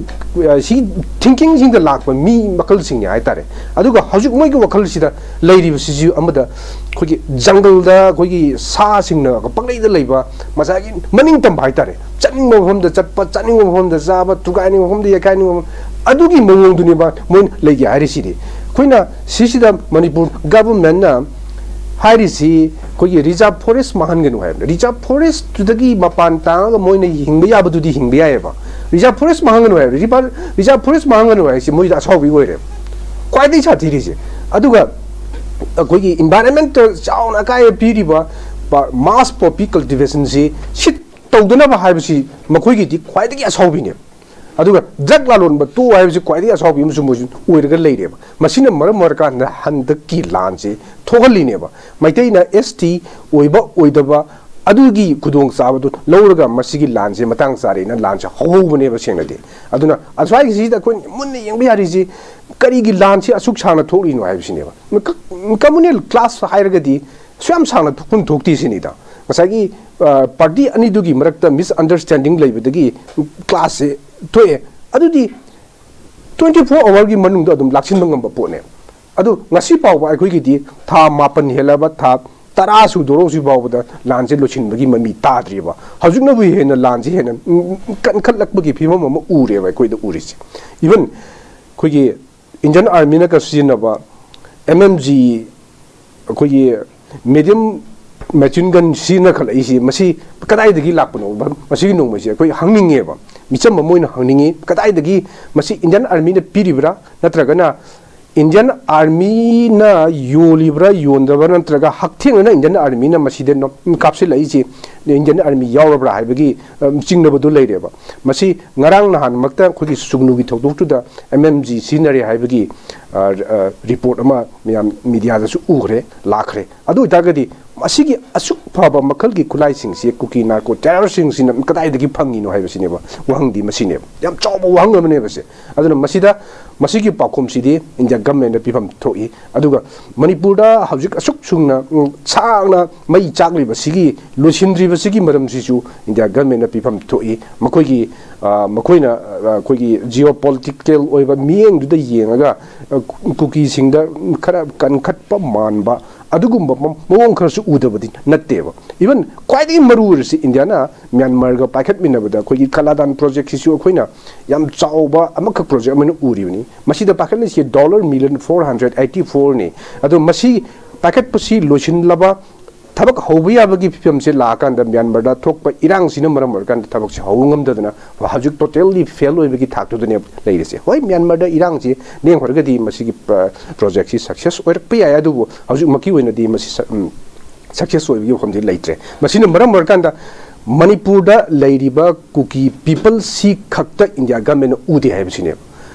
ꯑ, ꯁꯤ ꯊꯤꯡꯀꯤꯡꯁꯤꯡꯗ ꯂꯥꯛꯄ ꯃꯤ ꯃꯈꯜꯁꯤꯡꯅꯦ ꯍꯥꯏꯇꯥꯔꯦ꯫ ꯑꯗꯨꯒ ꯍꯧꯖꯤꯛ ꯃꯣꯏꯒꯤ ꯋꯥꯈꯜꯁꯤꯗ ꯂꯩꯔꯤꯕꯁꯤꯁꯨ ꯑꯃꯗ ꯑꯩꯈꯣꯏꯒꯤ ꯖꯪꯒꯜꯗ ꯑꯩꯈꯣꯏꯒꯤ ꯁꯥꯁꯤꯡꯅ ꯄꯪꯂꯩꯗ ꯂꯩꯕ, ꯉꯁꯥꯏꯒꯤ ꯃꯅꯤꯡ ꯇꯝꯕ ꯍꯥꯏꯇꯥꯔꯦ, ꯆꯠꯅꯤꯡꯕ ꯃꯐꯝꯗ ꯆꯠꯄ, ꯆꯠꯅꯤꯡꯕ ꯃꯐꯝꯗ ꯆꯥꯕ, ꯊꯨꯒꯥꯏꯅꯤꯡꯕ ꯃꯐꯝꯗ ꯌꯩꯈꯥꯏꯅꯤꯡꯕ ꯃꯐꯝ, ꯑꯗꯨꯒꯤ ꯃꯑꯣꯡꯗꯨꯅꯦꯕ ꯃꯣꯏꯅ ꯂꯩꯒꯦ ꯍꯥꯏꯔꯤꯁꯤꯗꯤ꯫ ꯑꯩꯈꯣꯏꯅ ꯁꯤꯁꯤꯗ ꯃꯅꯤꯄꯨꯔ ꯒꯚꯔꯟꯃꯦꯟꯅ ꯍꯥꯏꯔꯤꯁꯤ ꯑꯩꯈꯣꯏꯒꯤ ꯔꯤꯖꯥꯔꯚ ꯐꯣꯔꯦꯁ ꯃꯥꯡꯍꯟꯒꯅꯨ ꯍꯥꯏꯕꯅꯤ꯫ ꯔꯤꯖꯥꯔꯚ ꯐꯣꯔꯦꯁꯇꯨꯗꯒꯤ ꯃꯄꯥꯟ ꯇꯥꯡꯉꯒ ꯃꯣꯏꯅ ꯍꯤꯡꯕ ꯌꯥꯕꯗꯨꯗꯤ ꯍꯤꯡꯕ ꯌꯥꯏꯑꯕ꯫ ꯔꯤꯖꯥꯔꯚ ꯐꯣꯔꯦꯁ ꯃꯥꯡꯍꯟꯒꯅꯨ ꯍꯥꯏꯕ, ꯔꯤꯖꯥꯔꯚ ꯐꯣꯔꯦꯁ ꯃꯥꯡꯍꯟꯒꯅꯨ ꯍꯥꯏꯁꯤ ꯃꯣꯏꯗ ꯑꯁꯥꯎꯕꯤ ꯑꯣꯏꯔꯦꯕ, ꯈ꯭ꯋꯥꯏꯗꯒꯤ ꯁꯥꯊꯤꯔꯤꯁꯦ꯫ ꯑꯗꯨꯒ ꯑꯩꯈꯣꯏꯒꯤ ꯏꯟꯚꯥꯏꯔꯟꯃꯦꯟꯇ ꯆꯥꯎꯅ ꯑꯀꯥꯏꯕ ꯄꯤꯔꯤꯕ ꯃꯥꯁ ꯄꯣꯄꯤ ꯀꯜꯇꯤꯚꯦꯁꯟꯁꯤ ꯁꯤ ꯇꯧꯗꯅꯕ ꯍꯥꯏꯕꯁꯤ ꯃꯈꯣꯏꯒꯤꯗꯤ ꯈ꯭ꯋꯥꯏꯗꯒꯤ ꯑꯁꯥꯎꯕꯤꯅꯦꯕ꯫ ꯑꯗꯨꯒ ꯗ꯭ꯔꯒ ꯂꯥꯂꯣꯟꯕ ꯇꯣꯛꯑꯣ ꯍꯥꯏꯕꯁꯤ ꯈ꯭ꯋꯥꯏꯗꯒꯤ ꯑꯁꯥꯎꯕꯤ ꯑꯃꯁꯨ ꯃꯣꯏꯁꯨ ꯑꯣꯏꯔꯒ ꯂꯩꯔꯦꯕ꯫ ꯃꯁꯤꯅ ꯃꯔꯝ ꯑꯣꯏꯔꯀꯥꯟꯗ ꯍꯟꯗꯛꯀꯤ ꯂꯥꯟꯁꯤ ꯊꯣꯛꯍꯜꯂꯤꯅꯦꯕ꯫ ꯃꯩꯇꯩꯅ ꯑꯦꯁ ꯇꯤ ꯑꯣꯏꯕ ꯑꯣꯏꯗꯕ ꯑꯗꯨꯒꯤ ꯈꯨꯗꯣꯡꯆꯥꯕꯗꯨ ꯂꯧꯔꯒ ꯃꯁꯤꯒꯤ ꯂꯥꯟꯁꯦ ꯃꯇꯥꯡ ꯆꯥꯔꯦꯅ ꯂꯥꯟꯁꯦ ꯍꯧꯍꯧꯕꯅꯦꯕ ꯁꯦꯡꯅꯗꯤ꯫ ꯑꯗꯨꯅ ꯑꯁ꯭ꯋꯥꯏꯒꯤꯁꯤꯗ ꯑꯩꯈꯣꯏꯅ ꯃꯨꯟꯅ ꯌꯦꯡꯕ ꯌꯥꯔꯤꯁꯤ ꯀꯔꯤꯒꯤ ꯂꯥꯟꯁꯤ ꯑꯁꯨꯛ ꯁꯥꯡꯅ ꯊꯣꯛꯂꯤꯅꯣ ꯍꯥꯏꯕꯁꯤꯅꯦꯕ꯫ ꯀꯝꯃꯨꯅꯦꯜ ꯀ꯭ꯂꯥꯁ ꯍꯥꯏꯔꯒꯗꯤ ꯁꯨꯌꯥꯝ ꯁꯥꯡꯅ ꯊꯣꯛꯐꯝ ꯊꯣꯛꯇꯦ ꯁꯤꯅꯤꯗ꯫ ꯉꯁꯥꯏꯒꯤ, ꯑ, ꯄꯥꯔꯇꯤ ꯑꯅꯤꯗꯨꯒꯤ ꯃꯔꯛꯇ ꯃꯤꯁꯑꯟꯗꯔꯁ꯭ꯇꯦꯟꯗꯤꯡ ꯂꯩꯕꯗꯒꯤ ꯀ꯭ꯂꯥꯁꯁꯦ ꯊꯣꯛꯑꯦ꯫ ꯑꯗꯨꯗꯤ ꯇ꯭ꯋꯦꯟꯇꯤ ꯐꯣꯔ ꯑꯋꯥꯔꯒꯤ ꯃꯅꯨꯡꯗ ꯑꯗꯨꯝ ꯂꯥꯛꯁꯤꯟꯕ ꯉꯝꯕ ꯄꯣꯠꯅꯦ꯫ ꯑꯗꯨ ꯉꯁꯤ ꯐꯥꯎꯕ ꯑꯩꯈꯣꯏꯒꯤꯗꯤ ꯊꯥ ꯃꯥꯄꯟ ꯍꯦꯜꯂꯕ, ꯊꯥ ꯇꯔꯥ ꯁꯨꯗꯣꯔꯣ ꯍꯧꯖꯤꯛ ꯐꯥꯎꯕꯗ ꯂꯥꯟꯁꯦ ꯂꯣꯏꯁꯤꯟꯕꯒꯤ ꯃꯃꯤ ꯇꯥꯗ꯭ꯔꯤꯕ꯫ ꯍꯧꯖꯤꯛꯅꯕꯨ ꯍꯦꯟꯅ ꯂꯥꯟꯁꯦ ꯍꯦꯟꯅ, ꯎꯝ, ꯀꯟꯈꯠꯂꯛꯄꯒꯤ ꯐꯤꯕꯝ ꯑꯃ ꯎꯔꯦꯕ ꯑꯩꯈꯣꯏꯗ ꯎꯔꯤꯁꯦ꯫ ꯏꯚꯟ ꯑꯩꯈꯣꯏꯒꯤ ꯏꯟꯗꯤꯌꯟ ꯑꯥꯔꯃꯤꯅꯒ ꯁꯤꯖꯤꯟꯅꯕ ꯑꯦꯝ ꯑꯦꯝ ꯖꯤ, ꯑꯩꯈꯣꯏꯒꯤ ꯃꯦꯗꯤꯌꯝ ꯃꯦꯆꯤꯟ ꯒꯟ ꯁꯤꯖꯤꯟꯅꯈꯠꯂꯛꯏꯁꯤ ꯃꯁꯤ ꯀꯗꯥꯏꯗꯒꯤ ꯂꯥꯛꯄꯅꯣ? ꯃꯁꯤꯒꯤ ꯅꯣꯡꯃꯩꯁꯦ ꯑꯩꯈꯣꯏ ꯍꯪꯅꯤꯡꯉꯦꯕ, ꯃꯤꯆꯝ ꯑꯃ ꯑꯣꯏꯅ ꯍꯪꯅꯤꯡꯉꯤ꯫ ꯀꯗꯥꯏꯗꯒꯤ ꯃꯁꯤ ꯏꯟꯗꯤꯌꯟ ꯑꯥꯔꯃꯤꯅ ꯄꯤꯔꯤꯕ꯭ꯔꯥ, ꯅꯠꯇ꯭ꯔꯒꯅ ꯏꯟꯗꯤꯌꯟ ꯑꯥꯔꯃꯤꯅ ꯌꯣꯜꯂꯤꯕ꯭ꯔꯥ ꯌꯣꯟꯗꯕ꯭ꯔꯥ, ꯅꯠꯇ꯭ꯔꯒ ꯍꯛꯊꯦꯡꯅꯅ ꯏꯟꯗꯤꯌꯟ ꯑꯥꯔꯃꯤꯅ ꯃꯁꯤꯗ ꯅꯣ-, ꯀꯥꯞꯁꯤꯜꯂꯛꯏꯁꯤ ꯏꯟꯗꯤꯌꯟ ꯑꯥꯔꯃꯤ ꯌꯥꯎꯔꯕ꯭ꯔꯥ ꯍꯥꯏꯕꯒꯤ, ꯑ, ꯆꯤꯡꯅꯕꯗꯨ ꯂꯩꯔꯦꯕ꯫ ꯃꯁꯤ ꯉꯔꯥꯡ ꯅꯍꯥꯟꯃꯛꯇ ꯑꯩꯈꯣꯏꯒꯤ ꯁꯨꯒꯅꯨꯒꯤ ꯊꯧꯗꯣꯛꯇꯨꯗ ꯑꯦꯝ ꯑꯦꯝ ꯖꯤ ꯁꯤꯖꯤꯟꯅꯔꯦ ꯍꯥꯏꯕꯒꯤ, ꯑ, ꯑ, ꯔꯤꯄꯣꯔꯠ ꯑꯃ ꯃꯌꯥꯝ ꯃꯤꯗꯤꯌꯥꯗꯁꯨ ꯎꯈ꯭ꯔꯦ, ꯂꯥꯛꯈ꯭ꯔꯦ꯫ ꯑꯗꯨ ꯑꯣꯏꯇꯥꯔꯒꯗꯤ ꯃꯁꯤꯒꯤ ꯑꯁꯨꯛ ꯐꯕ ꯃꯈꯜꯒꯤ ꯈꯨꯠꯂꯥꯏꯁꯤꯡꯁꯤ ꯀꯨꯀꯤ ꯅꯥꯔꯀꯣ ꯇꯦꯔꯔꯁꯤꯡꯁꯤꯅ ꯀꯗꯥꯏꯗꯒꯤ ꯐꯪꯉꯤꯅꯣ ꯍꯥꯏꯕꯁꯤꯅꯦꯕ ꯋꯥꯍꯪꯗꯤ ꯃꯁꯤꯅꯦꯕ꯫ ꯌꯥꯝ ꯆꯥꯎꯕ ꯋꯥꯍꯪ ꯑꯃꯅꯦꯕ ꯁꯦ꯫ ꯑꯗꯨꯅ ꯃꯁꯤꯗ ꯃꯁꯤꯒꯤ ꯄꯥꯎꯈꯨꯝꯁꯤꯗꯤ ꯏꯟꯗꯤꯌꯥ ꯒꯃꯦꯟꯅ ꯄꯤꯐꯝ ꯊꯣꯛꯏ꯫ ꯑꯗꯨꯒ ꯃꯅꯤꯄꯨꯔꯗ ꯍꯧꯖꯤꯛ ꯑꯁꯨꯛ ꯁꯨꯡꯅ, ꯎꯝ, ꯁꯥꯡꯅ ꯃꯩ ꯆꯥꯛꯂꯤꯕꯁꯤꯒꯤ, ꯂꯣꯏꯁꯤꯟꯗ꯭ꯔꯤꯕꯁꯤꯒꯤ ꯃꯔꯝꯁꯤꯁꯨ ꯏꯟꯗꯤꯌꯥ ꯒꯃꯦꯟꯅ ꯄꯤꯐꯝ ꯊꯣꯛꯏ꯫ ꯃꯈꯣꯏꯒꯤ, ꯑ, ꯃꯈꯣꯏꯅ, ꯑ, ꯑꯩꯈꯣꯏꯒꯤ ꯖꯤꯑꯣ ꯄꯣꯂꯤꯇꯤꯀꯦꯜ ꯑꯣꯏꯕ ꯃꯤꯠꯌꯦꯡꯗꯨꯗ ꯌꯦꯡꯉꯒ, ꯑ, ꯀꯨ-, ꯀꯨꯀꯤꯁꯤꯡꯗ ꯈꯔ ꯀꯟꯈꯠꯄ ꯃꯥꯟꯕ ꯑꯗꯨꯒꯨꯝꯕ ꯃ-, ꯃꯑꯣꯡ ꯈꯔꯁꯨ ꯎꯗꯕꯗꯤ ꯅꯠꯇꯦꯕ꯫ ꯏꯚꯟ ꯈ꯭ꯋꯥꯏꯗꯒꯤ ꯃꯔꯨ ꯑꯣꯏꯔꯤꯁꯤ ꯏꯟꯗꯤꯌꯥꯅ ꯃ꯭ꯌꯥꯟꯃꯥꯔꯒ ꯄꯥꯏꯈꯠꯃꯤꯟꯅꯕꯗ ꯑꯩꯈꯣꯏꯒꯤ ꯀꯂꯥꯗꯥꯟ ꯄ꯭ꯔꯣꯖꯦꯛꯁꯤꯁꯨ ꯑꯩꯈꯣꯏꯅ ꯌꯥꯝ ꯆꯥꯎꯕ ꯑꯃꯈꯛ ꯄ꯭ꯔꯣꯖꯦꯛ ꯑꯃ ꯑꯣꯏꯅ ꯎꯔꯤꯕꯅꯤ꯫ ꯃꯁꯤꯗ ꯄꯥꯏꯈꯠꯂꯤꯁꯤ dollar million four hundred eighty ꯐꯣꯔꯅꯤ꯫ ꯑꯗꯣ ꯃꯁꯤ ꯄꯥꯏꯈꯠꯄꯁꯤ ꯂꯣꯏꯁꯤꯜꯂꯕ, ꯊꯕꯛ ꯍꯧꯕ ꯌꯥꯕꯒꯤ ꯐꯤꯕꯝꯁꯦ ꯂꯥꯛꯑꯀꯥꯟꯗ ꯃ꯭ꯌꯥꯟꯃꯥꯔꯗ ꯊꯣꯛꯄ ꯏꯔꯥꯡꯁꯤꯅ ꯃꯔꯝ ꯑꯣꯏꯔꯀꯥꯟꯗ ꯊꯕꯛꯁꯦ ꯍꯧꯕ ꯉꯝꯗꯗꯅ ꯍꯧꯖꯤꯛ ꯇꯣꯇꯦꯜꯂꯤ ꯐꯦꯜ ꯑꯣꯏꯕꯒꯤ ꯊꯥꯛꯇꯨꯗꯅꯦꯕ ꯂꯩꯔꯤꯁꯦ꯫ ꯍꯣꯏ, ꯃ꯭ꯌꯥꯟꯃꯥꯔꯗ ꯏꯔꯥꯡꯁꯤ ꯂꯦꯡꯈ꯭ꯔꯒꯗꯤ ꯃꯁꯤꯒꯤ, ꯑ, ꯄ꯭ꯔꯣꯖꯦꯛꯁꯤ ꯁꯛꯁꯦꯁ ꯑꯣꯏꯔꯛꯄ ꯌꯥꯏ, ꯑꯗꯨꯕꯨ ꯍꯧꯖꯤꯛꯃꯛꯀꯤ ꯑꯣꯏꯅꯗꯤ ꯃꯁꯤ ꯁ-, ꯎꯝ, ꯁꯛꯁꯦꯁ ꯑꯣꯏꯕꯒꯤ ꯋꯥꯐꯝꯗꯤ ꯂꯩꯇ꯭ꯔꯦ꯫ ꯃꯁꯤꯅ ꯃꯔꯝ ꯑꯣꯏꯔꯀꯥꯟꯗ ꯃꯅꯤꯄꯨꯔꯗ ꯂꯩꯔꯤꯕ ꯀꯨꯀꯤ ꯄꯤꯄꯜꯁꯤ ꯈꯛꯇ ꯏꯟꯗꯤꯌꯥ ꯒꯃꯦꯟꯅ ꯎꯗꯦ ꯍꯥꯏꯕꯁꯤꯅꯦꯕ꯫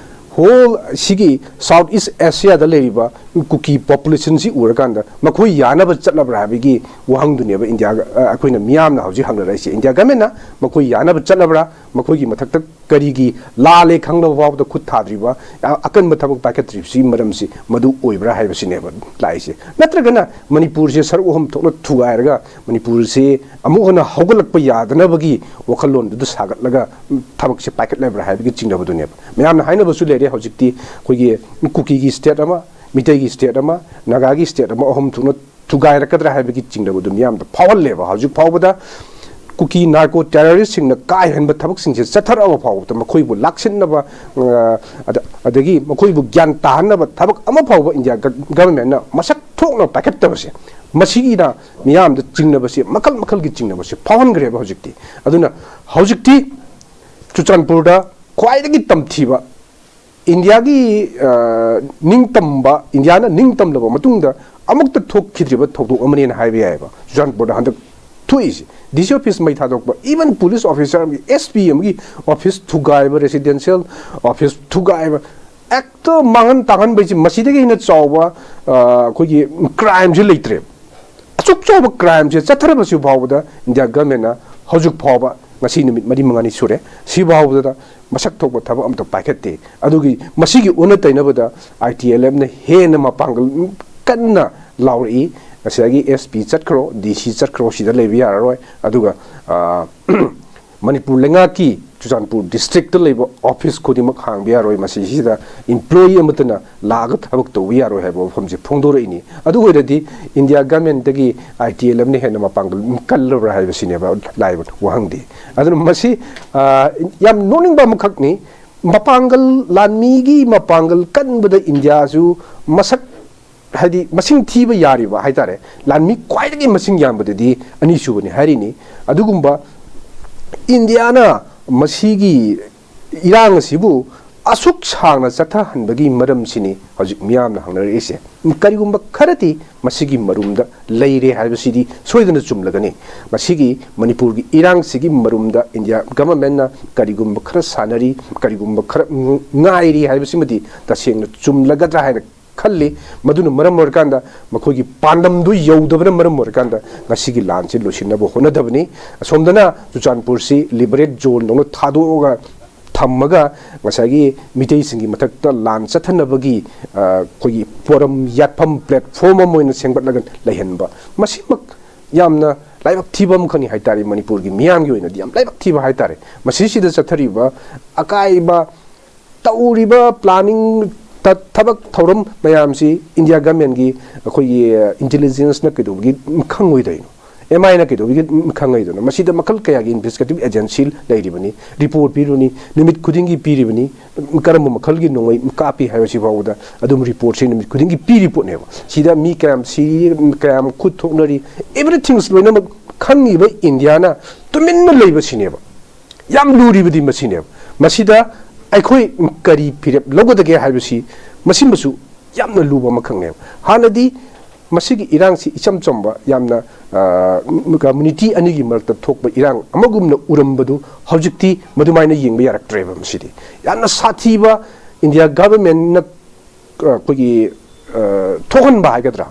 ꯍꯣꯜ ꯁꯤꯒꯤ ꯁꯥꯎꯠ ꯏꯁ ꯑꯦꯁꯤꯌꯥꯗ ꯂꯩꯔꯤꯕ ꯀꯨꯀꯤ ꯄꯣꯄꯨꯂꯦꯁꯟꯁꯤ ꯎꯔꯀꯥꯟꯗ ꯃꯈꯣꯏ ꯌꯥꯅꯕ ꯆꯠꯂꯕ꯭ꯔꯥ ꯍꯥꯏꯕꯒꯤ ꯋꯥꯍꯪꯗꯨꯅꯦꯕ ꯏꯟꯗꯤꯌꯥ, ꯑ, ꯑꯩꯈꯣꯏꯅ ꯃꯤꯌꯥꯝꯅ ꯍꯧꯖꯤꯛ ꯍꯪꯅꯔꯛꯏꯁꯦ꯫ ꯏꯟꯗꯤꯌꯥ ꯒꯃꯦꯟꯅ ꯃꯈꯣꯏ ꯌꯥꯅꯕ ꯆꯠꯂꯕ꯭ꯔꯥ, ꯃꯈꯣꯏꯒꯤ ꯃꯊꯛꯇ ꯀꯔꯤꯒꯤ ꯂꯥꯜꯂꯦ ꯈꯪꯂꯕ ꯐꯥꯎꯕꯗ ꯈꯨꯠ ꯊꯥꯗ꯭ꯔꯤꯕ, ꯑ-, ꯑꯀꯟꯕ ꯊꯕꯛ ꯄꯥꯏꯈꯠꯇ꯭ꯔꯤꯕꯁꯤ ꯃꯔꯝꯁꯤ ꯃꯗꯨ ꯑꯣꯏꯕ꯭ꯔꯥ ꯍꯥꯏꯕꯁꯤꯅꯦꯕ ꯂꯥꯛꯏꯁꯦ꯫ ꯅꯠꯇ꯭ꯔꯒꯅ ꯃꯅꯤꯄꯨꯔꯁꯦ ꯁꯔꯨꯛ ꯑꯍꯨꯝ ꯊꯣꯛꯅ ꯊꯨꯒꯥꯏꯔꯒ ꯃꯅꯤꯄꯨꯔꯁꯦ ꯑꯃꯨꯛ ꯍꯟꯅ ꯍꯧꯒꯠꯂꯛꯄ ꯌꯥꯗꯅꯕꯒꯤ ꯋꯥꯈꯜꯂꯣꯟꯗꯨꯗ ꯁꯥꯒꯠꯂꯒ, ꯎꯝ, ꯊꯕꯛꯁꯦ ꯄꯥꯏꯈꯠꯂꯕ꯭ꯔꯥ ꯍꯥꯏꯕꯒꯤ ꯆꯤꯡꯅꯕꯗꯨꯅꯦꯕ꯫ ꯃꯌꯥꯝꯅ ꯍꯥꯏꯅꯕꯁꯨ ꯂꯩꯔꯦ, ꯍꯧꯖꯤꯛꯇꯤ ꯑꯩꯈꯣꯏꯒꯤ ꯀꯨꯀꯤꯒꯤ ꯁ꯭ꯇꯦꯠ ꯑꯃ, ꯃꯤꯇꯩꯒꯤ ꯁ꯭ꯇꯦꯠ ꯑꯃ, ꯅꯥꯒꯥꯒꯤ ꯁ꯭ꯇꯦꯠ ꯑꯃ, ꯑꯍꯨꯝ ꯊꯣꯛꯅ ꯊꯨꯒꯥꯏꯔꯛꯀꯗ꯭ꯔꯥ ꯍꯥꯏꯕꯒꯤ ꯆꯤꯡꯅꯕꯗꯨ ꯃꯤꯌꯥꯝꯗ ꯐꯥꯎꯍꯜꯂꯦꯕ꯫ ꯍꯧꯖꯤꯛ ꯐꯥꯎꯕꯗ ꯀꯨꯀꯤ ꯅꯥꯔꯀꯣ ꯇꯦꯔꯣꯔꯤꯁꯁꯤꯡꯅ ꯀꯥ ꯍꯦꯟꯕ ꯊꯕꯛꯁꯤꯡꯁꯦ ꯆꯠꯊꯔꯛꯑꯕ ꯐꯥꯎꯕꯗ ꯃꯈꯣꯏꯕꯨ ꯂꯥꯛꯁꯤꯟꯅꯕ, ꯑ, ꯑꯗ-, ꯑꯗꯒꯤ ꯃꯈꯣꯏꯕꯨ ꯒ꯭ꯌꯥꯟ ꯇꯥꯍꯟꯅꯕ ꯊꯕꯛ ꯑꯃ ꯐꯥꯎꯕ ꯏꯟꯗꯤꯌꯥ ꯒ-, ꯒꯚꯔꯟꯃꯦꯟꯠꯅ ꯃꯁꯛ ꯊꯣꯛꯅ ꯄꯥꯏꯈꯠꯇꯕꯁꯦ, ꯃꯁꯤꯒꯤꯅ ꯃꯤꯌꯥꯝꯗ ꯆꯤꯡꯅꯕꯁꯦ, ꯃꯈꯜ ꯃꯈꯜꯒꯤ ꯆꯤꯡꯅꯕꯁꯦ ꯐꯥꯎꯍꯟꯈ꯭ꯔꯦꯕ ꯍꯧꯖꯤꯛꯇꯤ꯫ ꯑꯗꯨꯅ ꯍꯧꯖꯤꯛꯇꯤ ꯆꯨꯔꯆꯥꯟꯄꯨꯔꯗ ꯈ꯭ꯋꯥꯏꯗꯒꯤ ꯇꯝꯊꯤꯕ ꯏꯟꯗꯤꯌꯥꯒꯤ, ꯑ, ꯅꯤꯡꯇꯝꯕ, ꯏꯟꯗꯤꯌꯥꯅ ꯅꯤꯡꯇꯝꯂꯕ ꯃꯇꯨꯡꯗ ꯑꯃꯨꯛꯇ ꯊꯣꯛꯈꯤꯗ꯭ꯔꯤꯕ ꯊꯧꯗꯣꯛ ꯑꯃꯅꯦꯅ ꯍꯥꯏꯕ ꯌꯥꯏꯑꯕ ꯆꯨꯔꯆꯥꯟꯄꯨꯔꯗ ꯍꯟꯗꯛ ꯊꯣꯛꯏꯁꯦ꯫ ꯗꯤ ꯁꯤ ꯑꯣꯐꯤꯁ ꯃꯩ ꯊꯥꯗꯣꯛꯄ, ꯏꯚꯟ ꯄꯨꯂꯤꯁ ꯑꯣꯐꯤꯁꯥꯔ ꯑꯃꯒꯤ, ꯑꯦꯁ ꯄꯤ ꯑꯃꯒꯤ ꯑꯣꯐꯤꯁ ꯊꯨꯒꯥꯏꯕ, ꯔꯦꯁꯤꯗꯦꯟꯁꯤꯌꯦꯜ ꯑꯣꯐꯤꯁ ꯊꯨꯒꯥꯏꯕ, ꯍꯦꯛꯇ ꯃꯥꯡꯍꯟ ꯇꯥꯛꯍꯟꯕ ꯍꯥꯏꯁꯦ, ꯃꯁꯤꯗꯒꯤ ꯍꯦꯟꯅ ꯆꯥꯎꯕ, ꯑ, ꯑꯩꯈꯣꯏꯒꯤ ꯀ꯭ꯔꯥꯏꯝꯁꯦ ꯂꯩꯇ꯭ꯔꯦꯕ꯫ ꯑꯁꯨꯛ ꯆꯥꯎꯕ ꯀ꯭ꯔꯥꯏꯝꯁꯦ ꯆꯠꯊꯔꯕꯁꯨ ꯐꯥꯎꯕꯗ ꯏꯟꯗꯤꯌꯥ ꯒꯚꯔꯟꯃꯦꯟꯠꯅ ꯍꯧꯖꯤꯛ ꯐꯥꯎꯕ ꯉꯁꯤ ꯅꯨꯃꯤꯠ ꯃꯔꯤ ꯃꯉꯥꯅꯤ ꯁꯨꯔꯦ, ꯁꯤꯐꯥꯎꯕꯗ ꯃꯁꯛ ꯊꯣꯛꯄ ꯊꯕꯛ ꯑꯃꯠꯇ ꯄꯥꯏꯈꯠꯇꯦ꯫ ꯑꯗꯨꯒꯤ ꯃꯁꯤꯒꯤ ꯑꯣꯟꯅ ꯇꯩꯅꯕꯗ ꯑꯥꯏ ꯇꯤ ꯑꯦꯜ ꯑꯦꯐꯅ ꯍꯦꯟꯅ ꯃꯄꯥꯡꯒꯜ ꯀꯟꯅ ꯂꯥꯎꯔꯛꯏ꯫ ꯉꯁꯥꯏꯒꯤ ꯑꯦꯁ ꯄꯤ ꯆꯠꯈ꯭ꯔꯣ, ꯗꯤ ꯁꯤ ꯆꯠꯈ꯭ꯔꯣ, ꯁꯤꯗ ꯂꯩꯕ ꯌꯥꯔꯔꯣꯏ꯫ ꯑꯗꯨꯒ, ꯑ, ꯃꯅꯤꯄꯨꯔ ꯂꯩꯉꯥꯛꯀꯤ ꯆꯨꯔꯆꯥꯟꯄꯨꯔ ꯗꯤꯁꯇ꯭ꯔꯤꯛꯇ ꯂꯩꯕ ꯑꯣꯐꯤꯁ ꯈꯨꯗꯤꯡꯃꯛ ꯍꯥꯡꯕ ꯌꯥꯔꯣꯏ꯫ ꯃꯁꯤꯁꯤꯗ ꯏꯝꯄ꯭ꯂꯣꯌꯤ ꯑꯃꯠꯇꯅ ꯂꯥꯛꯑꯒ ꯊꯕꯛ ꯇꯧꯕ ꯌꯥꯔꯣꯏ ꯍꯥꯏꯕ ꯋꯥꯐꯝꯁꯤ ꯐꯣꯡꯗꯣꯔꯛꯏꯅꯤ꯫ ꯑꯗꯨ ꯑꯣꯏꯔꯗꯤ ꯏꯟꯗꯤꯌꯥ ꯒꯃꯦꯟꯗꯒꯤ ꯑꯥꯏ ꯇꯤ ꯑꯦꯜ ꯑꯦꯐꯅ ꯍꯦꯟꯅ ꯃꯄꯥꯡꯒꯜ ꯀꯜꯂꯕ꯭ꯔꯥ ꯍꯥꯏꯕꯁꯤꯅꯦꯕ ꯂꯥꯛꯏꯕ ꯋꯥꯍꯪꯗꯤ꯫ ꯑꯗꯨꯅ ꯃꯁꯤ, ꯑ, ꯌꯥꯝ ꯅꯣꯛꯅꯤꯡꯕ ꯑꯃꯈꯛꯅꯤ꯫ ꯃꯄꯥꯡꯒꯜ, ꯂꯥꯟꯃꯤꯒꯤ ꯃꯄꯥꯡꯒꯜ ꯀꯟꯕꯗ ꯏꯟꯗꯤꯌꯥꯁꯨ ꯃꯁꯛ, ꯍꯥꯏꯗꯤ ꯃꯁꯤꯡ ꯊꯤꯕ ꯌꯥꯔꯤꯕ ꯍꯥꯏꯇꯥꯔꯦ, ꯂꯥꯟꯃꯤ ꯈ꯭ꯋꯥꯏꯗꯒꯤ ꯃꯁꯤꯡ ꯌꯥꯝꯕꯗꯗꯤ ꯑꯅꯤꯁꯨꯕꯅꯤ ꯍꯥꯏꯔꯤꯅꯤ꯫ ꯑꯗꯨꯒꯨꯝꯕ ꯏꯟꯗꯤꯌꯥꯅ ꯃꯁꯤꯒꯤ ꯏꯔꯥꯡ ꯑꯁꯤꯕꯨ ꯑꯁꯨꯛ ꯁꯥꯡꯅ ꯆꯠꯊꯍꯟꯕꯒꯤ ꯃꯔꯝꯁꯤꯅꯤ ꯍꯧꯖꯤꯛ ꯃꯤꯌꯥꯝꯅ ꯍꯪꯅꯔꯛꯏꯁꯦ꯫ ꯀꯔꯤꯒꯨꯝꯕ ꯈꯔꯗꯤ ꯃꯁꯤꯒꯤ ꯃꯔꯨꯝꯗ ꯂꯩꯔꯦ ꯍꯥꯏꯕꯁꯤꯗꯤ ꯁꯣꯏꯗꯅ ꯆꯨꯝꯂꯒꯅꯤ꯫ ꯃꯁꯤꯒꯤ ꯃꯅꯤꯄꯨꯔꯒꯤ ꯏꯔꯥꯡꯁꯤꯒꯤ ꯃꯔꯨꯝꯗ ꯏꯟꯗꯤꯌꯥ ꯒꯚꯔꯟꯃꯦꯟꯠꯅ ꯀꯔꯤꯒꯨꯝꯕ ꯈꯔ ꯁꯥꯟꯅꯔꯤ, ꯀꯔꯤꯒꯨꯝꯕ ꯈꯔ ꯉꯥꯏꯔꯤ ꯍꯥꯏꯕꯁꯤꯃꯗꯤ ꯇꯁꯦꯡꯅ ꯆꯨꯝꯂꯒꯗ꯭ꯔꯥ ꯍꯥꯏꯅ ꯈꯜꯂꯤ꯫ ꯃꯗꯨꯅ ꯃꯔꯝ ꯑꯣꯏꯔꯀꯥꯟꯗ ꯃꯈꯣꯏꯒꯤ ꯄꯥꯟꯗꯝꯗꯨ ꯌꯧꯗꯕꯅ ꯃꯔꯝ ꯑꯣꯏꯔꯀꯥꯟꯗ ꯉꯁꯤꯒꯤ ꯂꯥꯟꯁꯤ ꯂꯣꯏꯁꯤꯟꯅꯕ ꯍꯣꯠꯅꯗꯕꯅꯤ꯫ ꯑꯁꯣꯝꯗꯅ ꯆꯨꯔꯆꯥꯟꯄꯨꯔꯁꯤ ꯂꯤꯕꯔꯦꯠ ꯖꯣꯟꯗꯧꯅ ꯊꯥꯗꯣꯛꯑꯒ ꯊꯝꯃꯒ ꯉꯁꯥꯏꯒꯤ ꯃꯤꯇꯩꯁꯤꯡꯒꯤ ꯃꯊꯛꯇ ꯂꯥꯟ ꯆꯠꯊꯅꯕꯒꯤ, ꯑ, ꯑꯩꯈꯣꯏꯒꯤ ꯄꯣꯔꯝ ꯌꯥꯠꯐꯝ ꯄ꯭ꯂꯦꯠꯐꯣꯝ ꯑꯃ ꯑꯣꯏꯅ ꯁꯦꯝꯒꯠꯂꯒ ꯂꯩꯍꯟꯕ, ꯃꯁꯤꯃꯛ ꯌꯥꯝꯅ ꯂꯥꯏꯕꯛ ꯊꯤꯕ ꯑꯃꯈꯛꯅꯤ ꯍꯥꯏꯇꯥꯔꯦ꯫ ꯃꯅꯤꯄꯨꯔꯒꯤ ꯃꯤꯌꯥꯝꯒꯤ ꯑꯣꯏꯅꯗꯤ ꯌꯥꯝ ꯂꯥꯏꯕꯛ ꯊꯤꯕ ꯍꯥꯏꯇꯥꯔꯦ꯫ ꯃꯁꯤꯁꯤꯗ ꯆꯠꯊꯔꯤꯕ ꯑꯀꯥꯏꯕ ꯇꯧꯔꯤꯕ ꯄ꯭ꯂꯥꯅꯤꯡ, ꯊꯕꯛ ꯊꯧꯔꯝ ꯃꯌꯥꯝꯁꯤ ꯏꯟꯗꯤꯌꯥ ꯒꯃꯦꯟꯒꯤ ꯑꯩꯈꯣꯏꯒꯤ ꯏꯟꯇꯦꯂꯤꯖꯦꯟꯁꯅ ꯀꯩꯗꯧꯕꯒꯤ ꯈꯪꯉꯣꯏꯗꯣꯏꯅꯣ? ꯑꯦꯝ ꯑꯥꯏꯅ ꯀꯩꯗꯧꯕꯒꯤ ꯈꯪꯉꯣꯏꯗꯣꯏꯅꯣ? ꯃꯁꯤꯗ ꯃꯈꯜ ꯀꯌꯥꯒꯤ ꯏꯟꯚꯦꯁꯇꯤꯒꯦꯇꯤꯚ ꯑꯦꯖꯦꯟꯁꯤ ꯂꯩꯔꯤꯕꯅꯤ, ꯔꯤꯄꯣꯔꯠ ꯄꯤꯔꯨꯅꯤ, ꯅꯨꯃꯤꯠ ꯈꯨꯗꯤꯡꯒꯤ ꯄꯤꯔꯤꯕꯅꯤ, ꯀꯔꯝꯕ ꯃꯈꯜꯒꯤ ꯅꯣꯡꯃꯩ ꯀꯥꯞꯄꯤ ꯍꯥꯏꯕꯁꯤ ꯐꯥꯎꯕꯗ ꯑꯗꯨꯝ ꯔꯤꯄꯣꯔꯠꯁꯤ ꯅꯨꯃꯤꯠ ꯈꯨꯗꯤꯡꯒꯤ ꯄꯤꯔꯤ ꯄꯣꯠꯅꯦꯕ꯫ ꯁꯤꯗ ꯃꯤ ꯀꯌꯥꯝ ꯁꯤꯔꯤ, ꯀꯌꯥꯝ ꯈꯨꯠ ꯊꯣꯛꯅꯔꯤ, ꯑꯦꯚ꯭ꯔꯤꯊꯤꯡꯁ ꯂꯣꯏꯅꯃꯛ ꯈꯪꯉꯤꯕ ꯏꯟꯗꯤꯌꯥꯅ ꯇꯨꯃꯤꯟꯅ ꯂꯩꯕꯁꯤꯅꯦꯕ꯫ ꯌꯥꯝ ꯂꯨꯔꯤꯕꯗꯤ ꯃꯁꯤꯅꯦꯕ꯫ ꯃꯁꯤꯗ ꯑꯩꯈꯣꯏ ꯀꯔꯤ ꯐꯤꯔꯦꯞ ꯂꯧꯒꯗꯒꯦ ꯍꯥꯏꯕꯁꯤ ꯃꯁꯤꯃꯁꯨ ꯌꯥꯝꯅ ꯂꯨꯕ ꯑꯃꯈꯛꯅꯦꯕ꯫ ꯍꯥꯟꯅꯗꯤ ꯃꯁꯤꯒꯤ ꯏꯔꯥꯡꯁꯤ ꯏꯆꯝ ꯆꯝꯕ, ꯌꯥꯝꯅ, ꯑ, ꯀꯝꯃ꯭ꯌꯨꯅꯤꯇꯤ ꯑꯅꯤꯒꯤ ꯃꯔꯛꯇ ꯊꯣꯛꯄ ꯏꯔꯥꯡ ꯑꯃꯒꯨꯝꯅ ꯎꯔꯝꯕꯗꯨ ꯍꯧꯖꯤꯛꯇꯤ ꯃꯗꯨꯃꯥꯏꯅ ꯌꯦꯡꯕ ꯌꯥꯔꯛꯇ꯭ꯔꯦꯕ꯫ ꯃꯁꯤꯗꯤ ꯌꯥꯝꯅ ꯁꯥꯊꯤꯕ ꯏꯟꯗꯤꯌꯥ ꯒꯚꯔꯟꯃꯦꯟꯠꯅ, ꯑ, ꯑꯩꯈꯣꯏꯒꯤ, ꯑ, ꯊꯣꯛꯍꯟꯕ ꯍꯥꯏꯒꯗ꯭ꯔꯥ,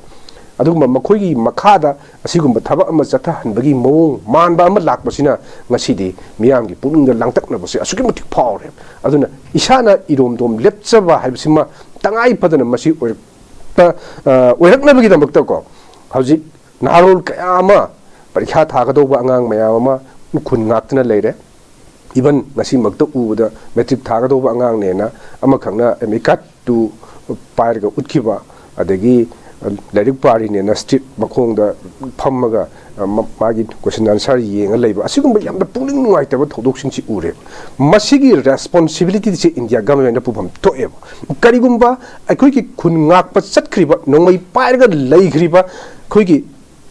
ꯑꯗꯨꯒꯨꯝꯕ ꯃꯈꯣꯏꯒꯤ ꯃꯈꯥꯗ ꯑꯁꯤꯒꯨꯝꯕ ꯊꯕꯛ ꯑꯃ ꯆꯠꯊꯍꯟꯕꯒꯤ ꯃꯑꯣꯡ ꯃꯥꯟꯕ ꯑꯃ ꯂꯥꯛꯄꯁꯤꯅ ꯉꯁꯤꯗꯤ ꯃꯤꯌꯥꯝꯒꯤ ꯄꯨꯛꯅꯤꯡꯗ ꯂꯥꯡꯇꯛꯅꯕꯁꯦ ꯑꯁꯨꯛꯀꯤ ꯃꯇꯤꯛ ꯐꯥꯎꯔꯦ꯫ ꯑꯗꯨꯅ ꯏꯁꯥꯅ ꯏꯔꯣꯝꯗꯣꯝ ꯂꯦꯞꯆꯕ ꯍꯥꯏꯕꯁꯤꯃ ꯇꯉꯥꯏ ꯐꯗꯅ ꯃꯁꯤ ꯑꯣꯏꯔꯛꯄ, ꯑ, ꯑꯣꯏꯔꯛꯅꯕꯒꯤꯗꯃꯛꯇꯀꯣ, ꯍꯧꯖꯤꯛ ꯅꯍꯥꯔꯣꯜ ꯀꯌꯥ ꯑꯃ ꯄꯔꯤꯈ꯭ꯌꯥ ꯊꯥꯒꯗꯧꯕ ꯑꯉꯥꯡ ꯃꯌꯥꯝ ꯑꯃ ꯈꯨꯟ ꯉꯥꯛꯇꯅ ꯂꯩꯔꯦ꯫ Even ꯉꯁꯤꯃꯛꯇ ꯎꯕꯗ ꯃꯦꯇ꯭ꯔꯤꯛ ꯊꯥꯒꯗꯧꯕ ꯑꯉꯥꯡꯅꯦꯅ ꯑꯃꯈꯛꯅ ꯑꯦꯝ ꯑꯦ ꯀꯥꯔꯠꯇꯨ ꯄꯥꯏꯔꯒ ꯎꯠꯈꯤꯕ, ꯑꯗꯒꯤ ꯂꯥꯏꯔꯤꯛ ꯄꯥꯔꯤꯅꯦꯅ ꯁ꯭ꯇ꯭ꯔꯤꯠ ꯃꯈꯣꯡꯗ ꯐꯝꯃꯒ, ꯑ, ꯃ-, ꯃꯥꯒꯤ ꯀꯣꯏꯁꯟ ꯑꯟꯁꯔ ꯌꯦꯡꯉ ꯂꯩꯕ, ꯑꯁꯤꯒꯨꯝꯕ ꯌꯥꯝꯅ ꯄꯨꯛꯅꯤꯡ ꯅꯨꯡꯉꯥꯏꯇꯕ ꯊꯧꯗꯣꯛꯁꯤꯡꯁꯤ ꯎꯔꯦ꯫ ꯃꯁꯤꯒꯤ ꯔꯦꯁꯄꯣꯟꯁꯤꯕꯤꯂꯤꯇꯤꯁꯦ ꯏꯟꯗꯤꯌꯥ ꯒꯃꯦꯟꯅ ꯄꯨꯐꯝ ꯊꯣꯛꯑꯦꯕ꯫ ꯀꯔꯤꯒꯨꯝꯕ ꯑꯩꯈꯣꯏꯒꯤ ꯈꯨꯟ ꯉꯥꯛꯄ ꯆꯠꯈ꯭ꯔꯤꯕ, ꯅꯣꯡꯃꯩ ꯄꯥꯏꯔꯒ ꯂꯩꯈ꯭ꯔꯤꯕ ꯑꯩꯈꯣꯏꯒꯤ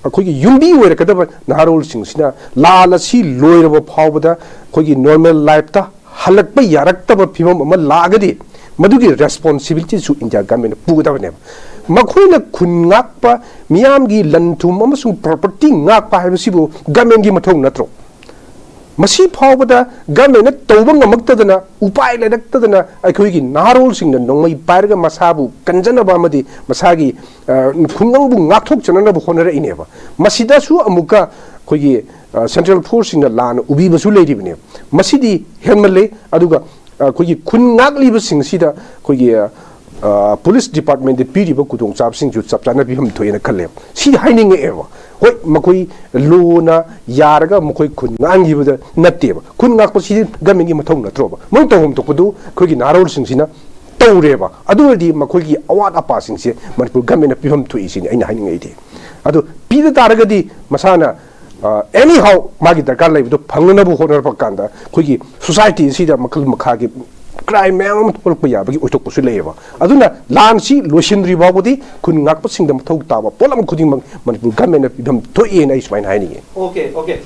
ꯑꯩꯈꯣꯏꯒꯤ ꯌꯨꯝꯕꯤ ꯑꯣꯏꯔꯛꯀꯗꯕ ꯅꯍꯥꯔꯣꯜꯁꯤꯡꯁꯤꯅ ꯂꯥꯟ ꯑꯁꯤ ꯂꯣꯏꯔꯕ ꯐꯥꯎꯕꯗ ꯑꯩꯈꯣꯏꯒꯤ ꯅꯣꯔꯃꯦꯜ ꯂꯥꯏꯐꯇ ꯍꯜꯂꯛꯄ ꯌꯥꯔꯛꯇꯕ ꯐꯤꯕꯝ ꯑꯃ ꯂꯥꯛꯑꯒꯗꯤ, ꯃꯗꯨꯒꯤ ꯔꯦꯁꯄꯣꯟꯁꯤꯕꯤꯂꯤꯇꯤꯁꯨ ꯏꯟꯗꯤꯌꯥ ꯒꯃꯦꯟꯅ ꯄꯨꯒꯗꯕꯅꯦꯕ꯫ ꯃꯈꯣꯏꯅ ꯈꯨꯟ ꯉꯥꯛꯄ, ꯃꯤꯌꯥꯝꯒꯤ ꯂꯟ ꯊꯨꯝ ꯑꯃꯁꯨꯡ ꯄ꯭ꯔꯣꯄꯔꯇꯤ ꯉꯥꯛꯄ ꯍꯥꯏꯕꯁꯤꯕꯨ ꯒꯃꯦꯟꯒꯤ ꯃꯊꯧ ꯅꯠꯇ꯭ꯔꯣ? ꯃꯁꯤ ꯐꯥꯎꯕꯗ ꯒꯃꯦꯟꯅ ꯇꯧꯕ ꯉꯝꯃꯛꯇꯗꯅ, ꯎꯄꯥꯏ ꯂꯩꯔꯛꯇꯗꯅ ꯑꯩꯈꯣꯏꯒꯤ ꯅꯍꯥꯔꯣꯜꯁꯤꯡꯅ ꯅꯣꯡꯃꯩ ꯄꯥꯏꯔꯒ ꯃꯁꯥꯕꯨ ꯀꯟꯖꯅꯕ ꯑꯃꯗꯤ ꯃꯁꯥꯒꯤ, ꯑ, ꯈꯨꯡꯒꯪꯕꯨ ꯉꯥꯛꯊꯣꯛꯆꯅꯅꯕ ꯍꯣꯠꯅꯔꯛꯏꯅꯦꯕ꯫ ꯃꯁꯤꯗꯁꯨ ꯑꯃꯨꯛꯀ ꯑꯩꯈꯣꯏꯒꯤ, ꯑ, ꯁꯦꯟꯇ꯭ꯔꯦꯜ ꯐꯣꯔꯁꯁꯤꯡꯅ ꯂꯥꯟꯅ ꯎꯕꯤꯕꯁꯨ ꯂꯩꯔꯤꯕꯅꯦꯕ꯫ ꯃꯁꯤꯗꯤ ꯍꯦꯟꯃꯜꯂꯦ꯫ ꯑꯗꯨꯒ, ꯑ, ꯑꯩꯈꯣꯏꯒꯤ ꯈꯨꯟ ꯉꯥꯛꯂꯤꯕꯁꯤꯡꯁꯤꯗ ꯑꯩꯈꯣꯏꯒꯤ, ꯑ, ꯑ, ꯄꯨꯂꯤꯁ ꯗꯤꯄꯥꯔꯠꯃꯦꯟꯗ ꯄꯤꯔꯤꯕ ꯈꯨꯗꯣꯡꯆꯥꯕꯁꯤꯡꯁꯨ ꯆꯞ ꯆꯥꯅ ꯄꯤꯐꯝ ꯊꯣꯛꯑꯦꯅ ꯈꯜꯂꯦꯕ꯫ ꯁꯤ ꯍꯥꯏꯅꯤꯡꯉꯛꯑꯦꯕ꯫ ꯍꯣꯏ, ꯃꯈꯣꯏ ꯂꯣꯅ ꯌꯥꯔꯒ ꯃꯈꯣꯏ ꯈꯨꯟ ꯉꯥꯛꯍꯟꯈꯤꯕꯗ ꯅꯠꯇꯦꯕ꯫ ꯈꯨꯟ ꯉꯥꯛꯄꯁꯤꯗꯤ ꯒꯃꯦꯟꯒꯤ ꯃꯊꯧ ꯅꯠꯇ꯭ꯔꯣꯕ? ꯃꯣꯏ ꯇꯧꯐꯝ ꯊꯣꯛꯄꯗꯨ ꯑꯩꯈꯣꯏꯒꯤ ꯅꯍꯥꯔꯣꯜꯁꯤꯡꯁꯤꯅ ꯇꯧꯔꯦꯕ꯫ ꯑꯗꯨ ꯑꯣꯏꯔꯗꯤ ꯃꯈꯣꯏꯒꯤ ꯑꯋꯥꯠ ꯑꯄꯥꯁꯤꯡꯁꯦ ꯃꯅꯤꯄꯨꯔ ꯒꯃꯦꯟꯅ ꯄꯤꯐꯝ ꯊꯣꯛꯏ ꯁꯤꯅꯤ ꯑꯩꯅ ꯍꯥꯏꯅꯤꯡꯉꯛꯏꯗꯤ꯫ ꯑꯗꯨ ꯄꯤꯗ ꯇꯥꯔꯒꯗꯤ ꯃꯁꯥꯅ, ꯑ, anyhow ꯃꯥꯒꯤ ꯗꯔꯀꯥꯔ ꯂꯩꯕꯗꯣ ꯐꯪꯅꯅꯕ ꯍꯣꯠꯅꯔꯛꯄ ꯀꯥꯟꯗ ꯑꯩꯈꯣꯏꯒꯤ ꯁꯣꯁꯥꯏꯇꯤ ꯑꯁꯤꯗ ꯃꯈꯜ ꯃꯈꯥꯒꯤ ꯀ꯭ꯔꯥꯏꯝ ꯃꯌꯥꯝ ꯑꯃ ꯊꯣꯛꯂꯛꯄ ꯌꯥꯕꯒꯤ ꯑꯣꯏꯊꯣꯛꯄꯁꯨ ꯂꯩꯌꯦꯕ꯫ ꯑꯗꯨꯅ ꯂꯥꯟꯁꯤ ꯂꯣꯏꯁꯤꯟꯗ꯭ꯔꯤ ꯐꯥꯎꯕꯗꯤ ꯈꯨꯟ ꯉꯥꯛꯄꯁꯤꯡꯗ ꯃꯊꯧ ꯇꯥꯕ ꯄꯣꯠꯂꯝ ꯈꯨꯗꯤꯡꯃꯛ ꯃꯅꯤꯄꯨꯔ ꯒꯃꯦꯟꯅ ꯄꯤꯐꯝ ꯊꯣꯛꯑꯦꯅ ꯑꯩ ꯁꯨꯃꯥꯏꯅ ꯍꯥꯏꯅꯤꯡꯉꯤ꯫ Okay, okay.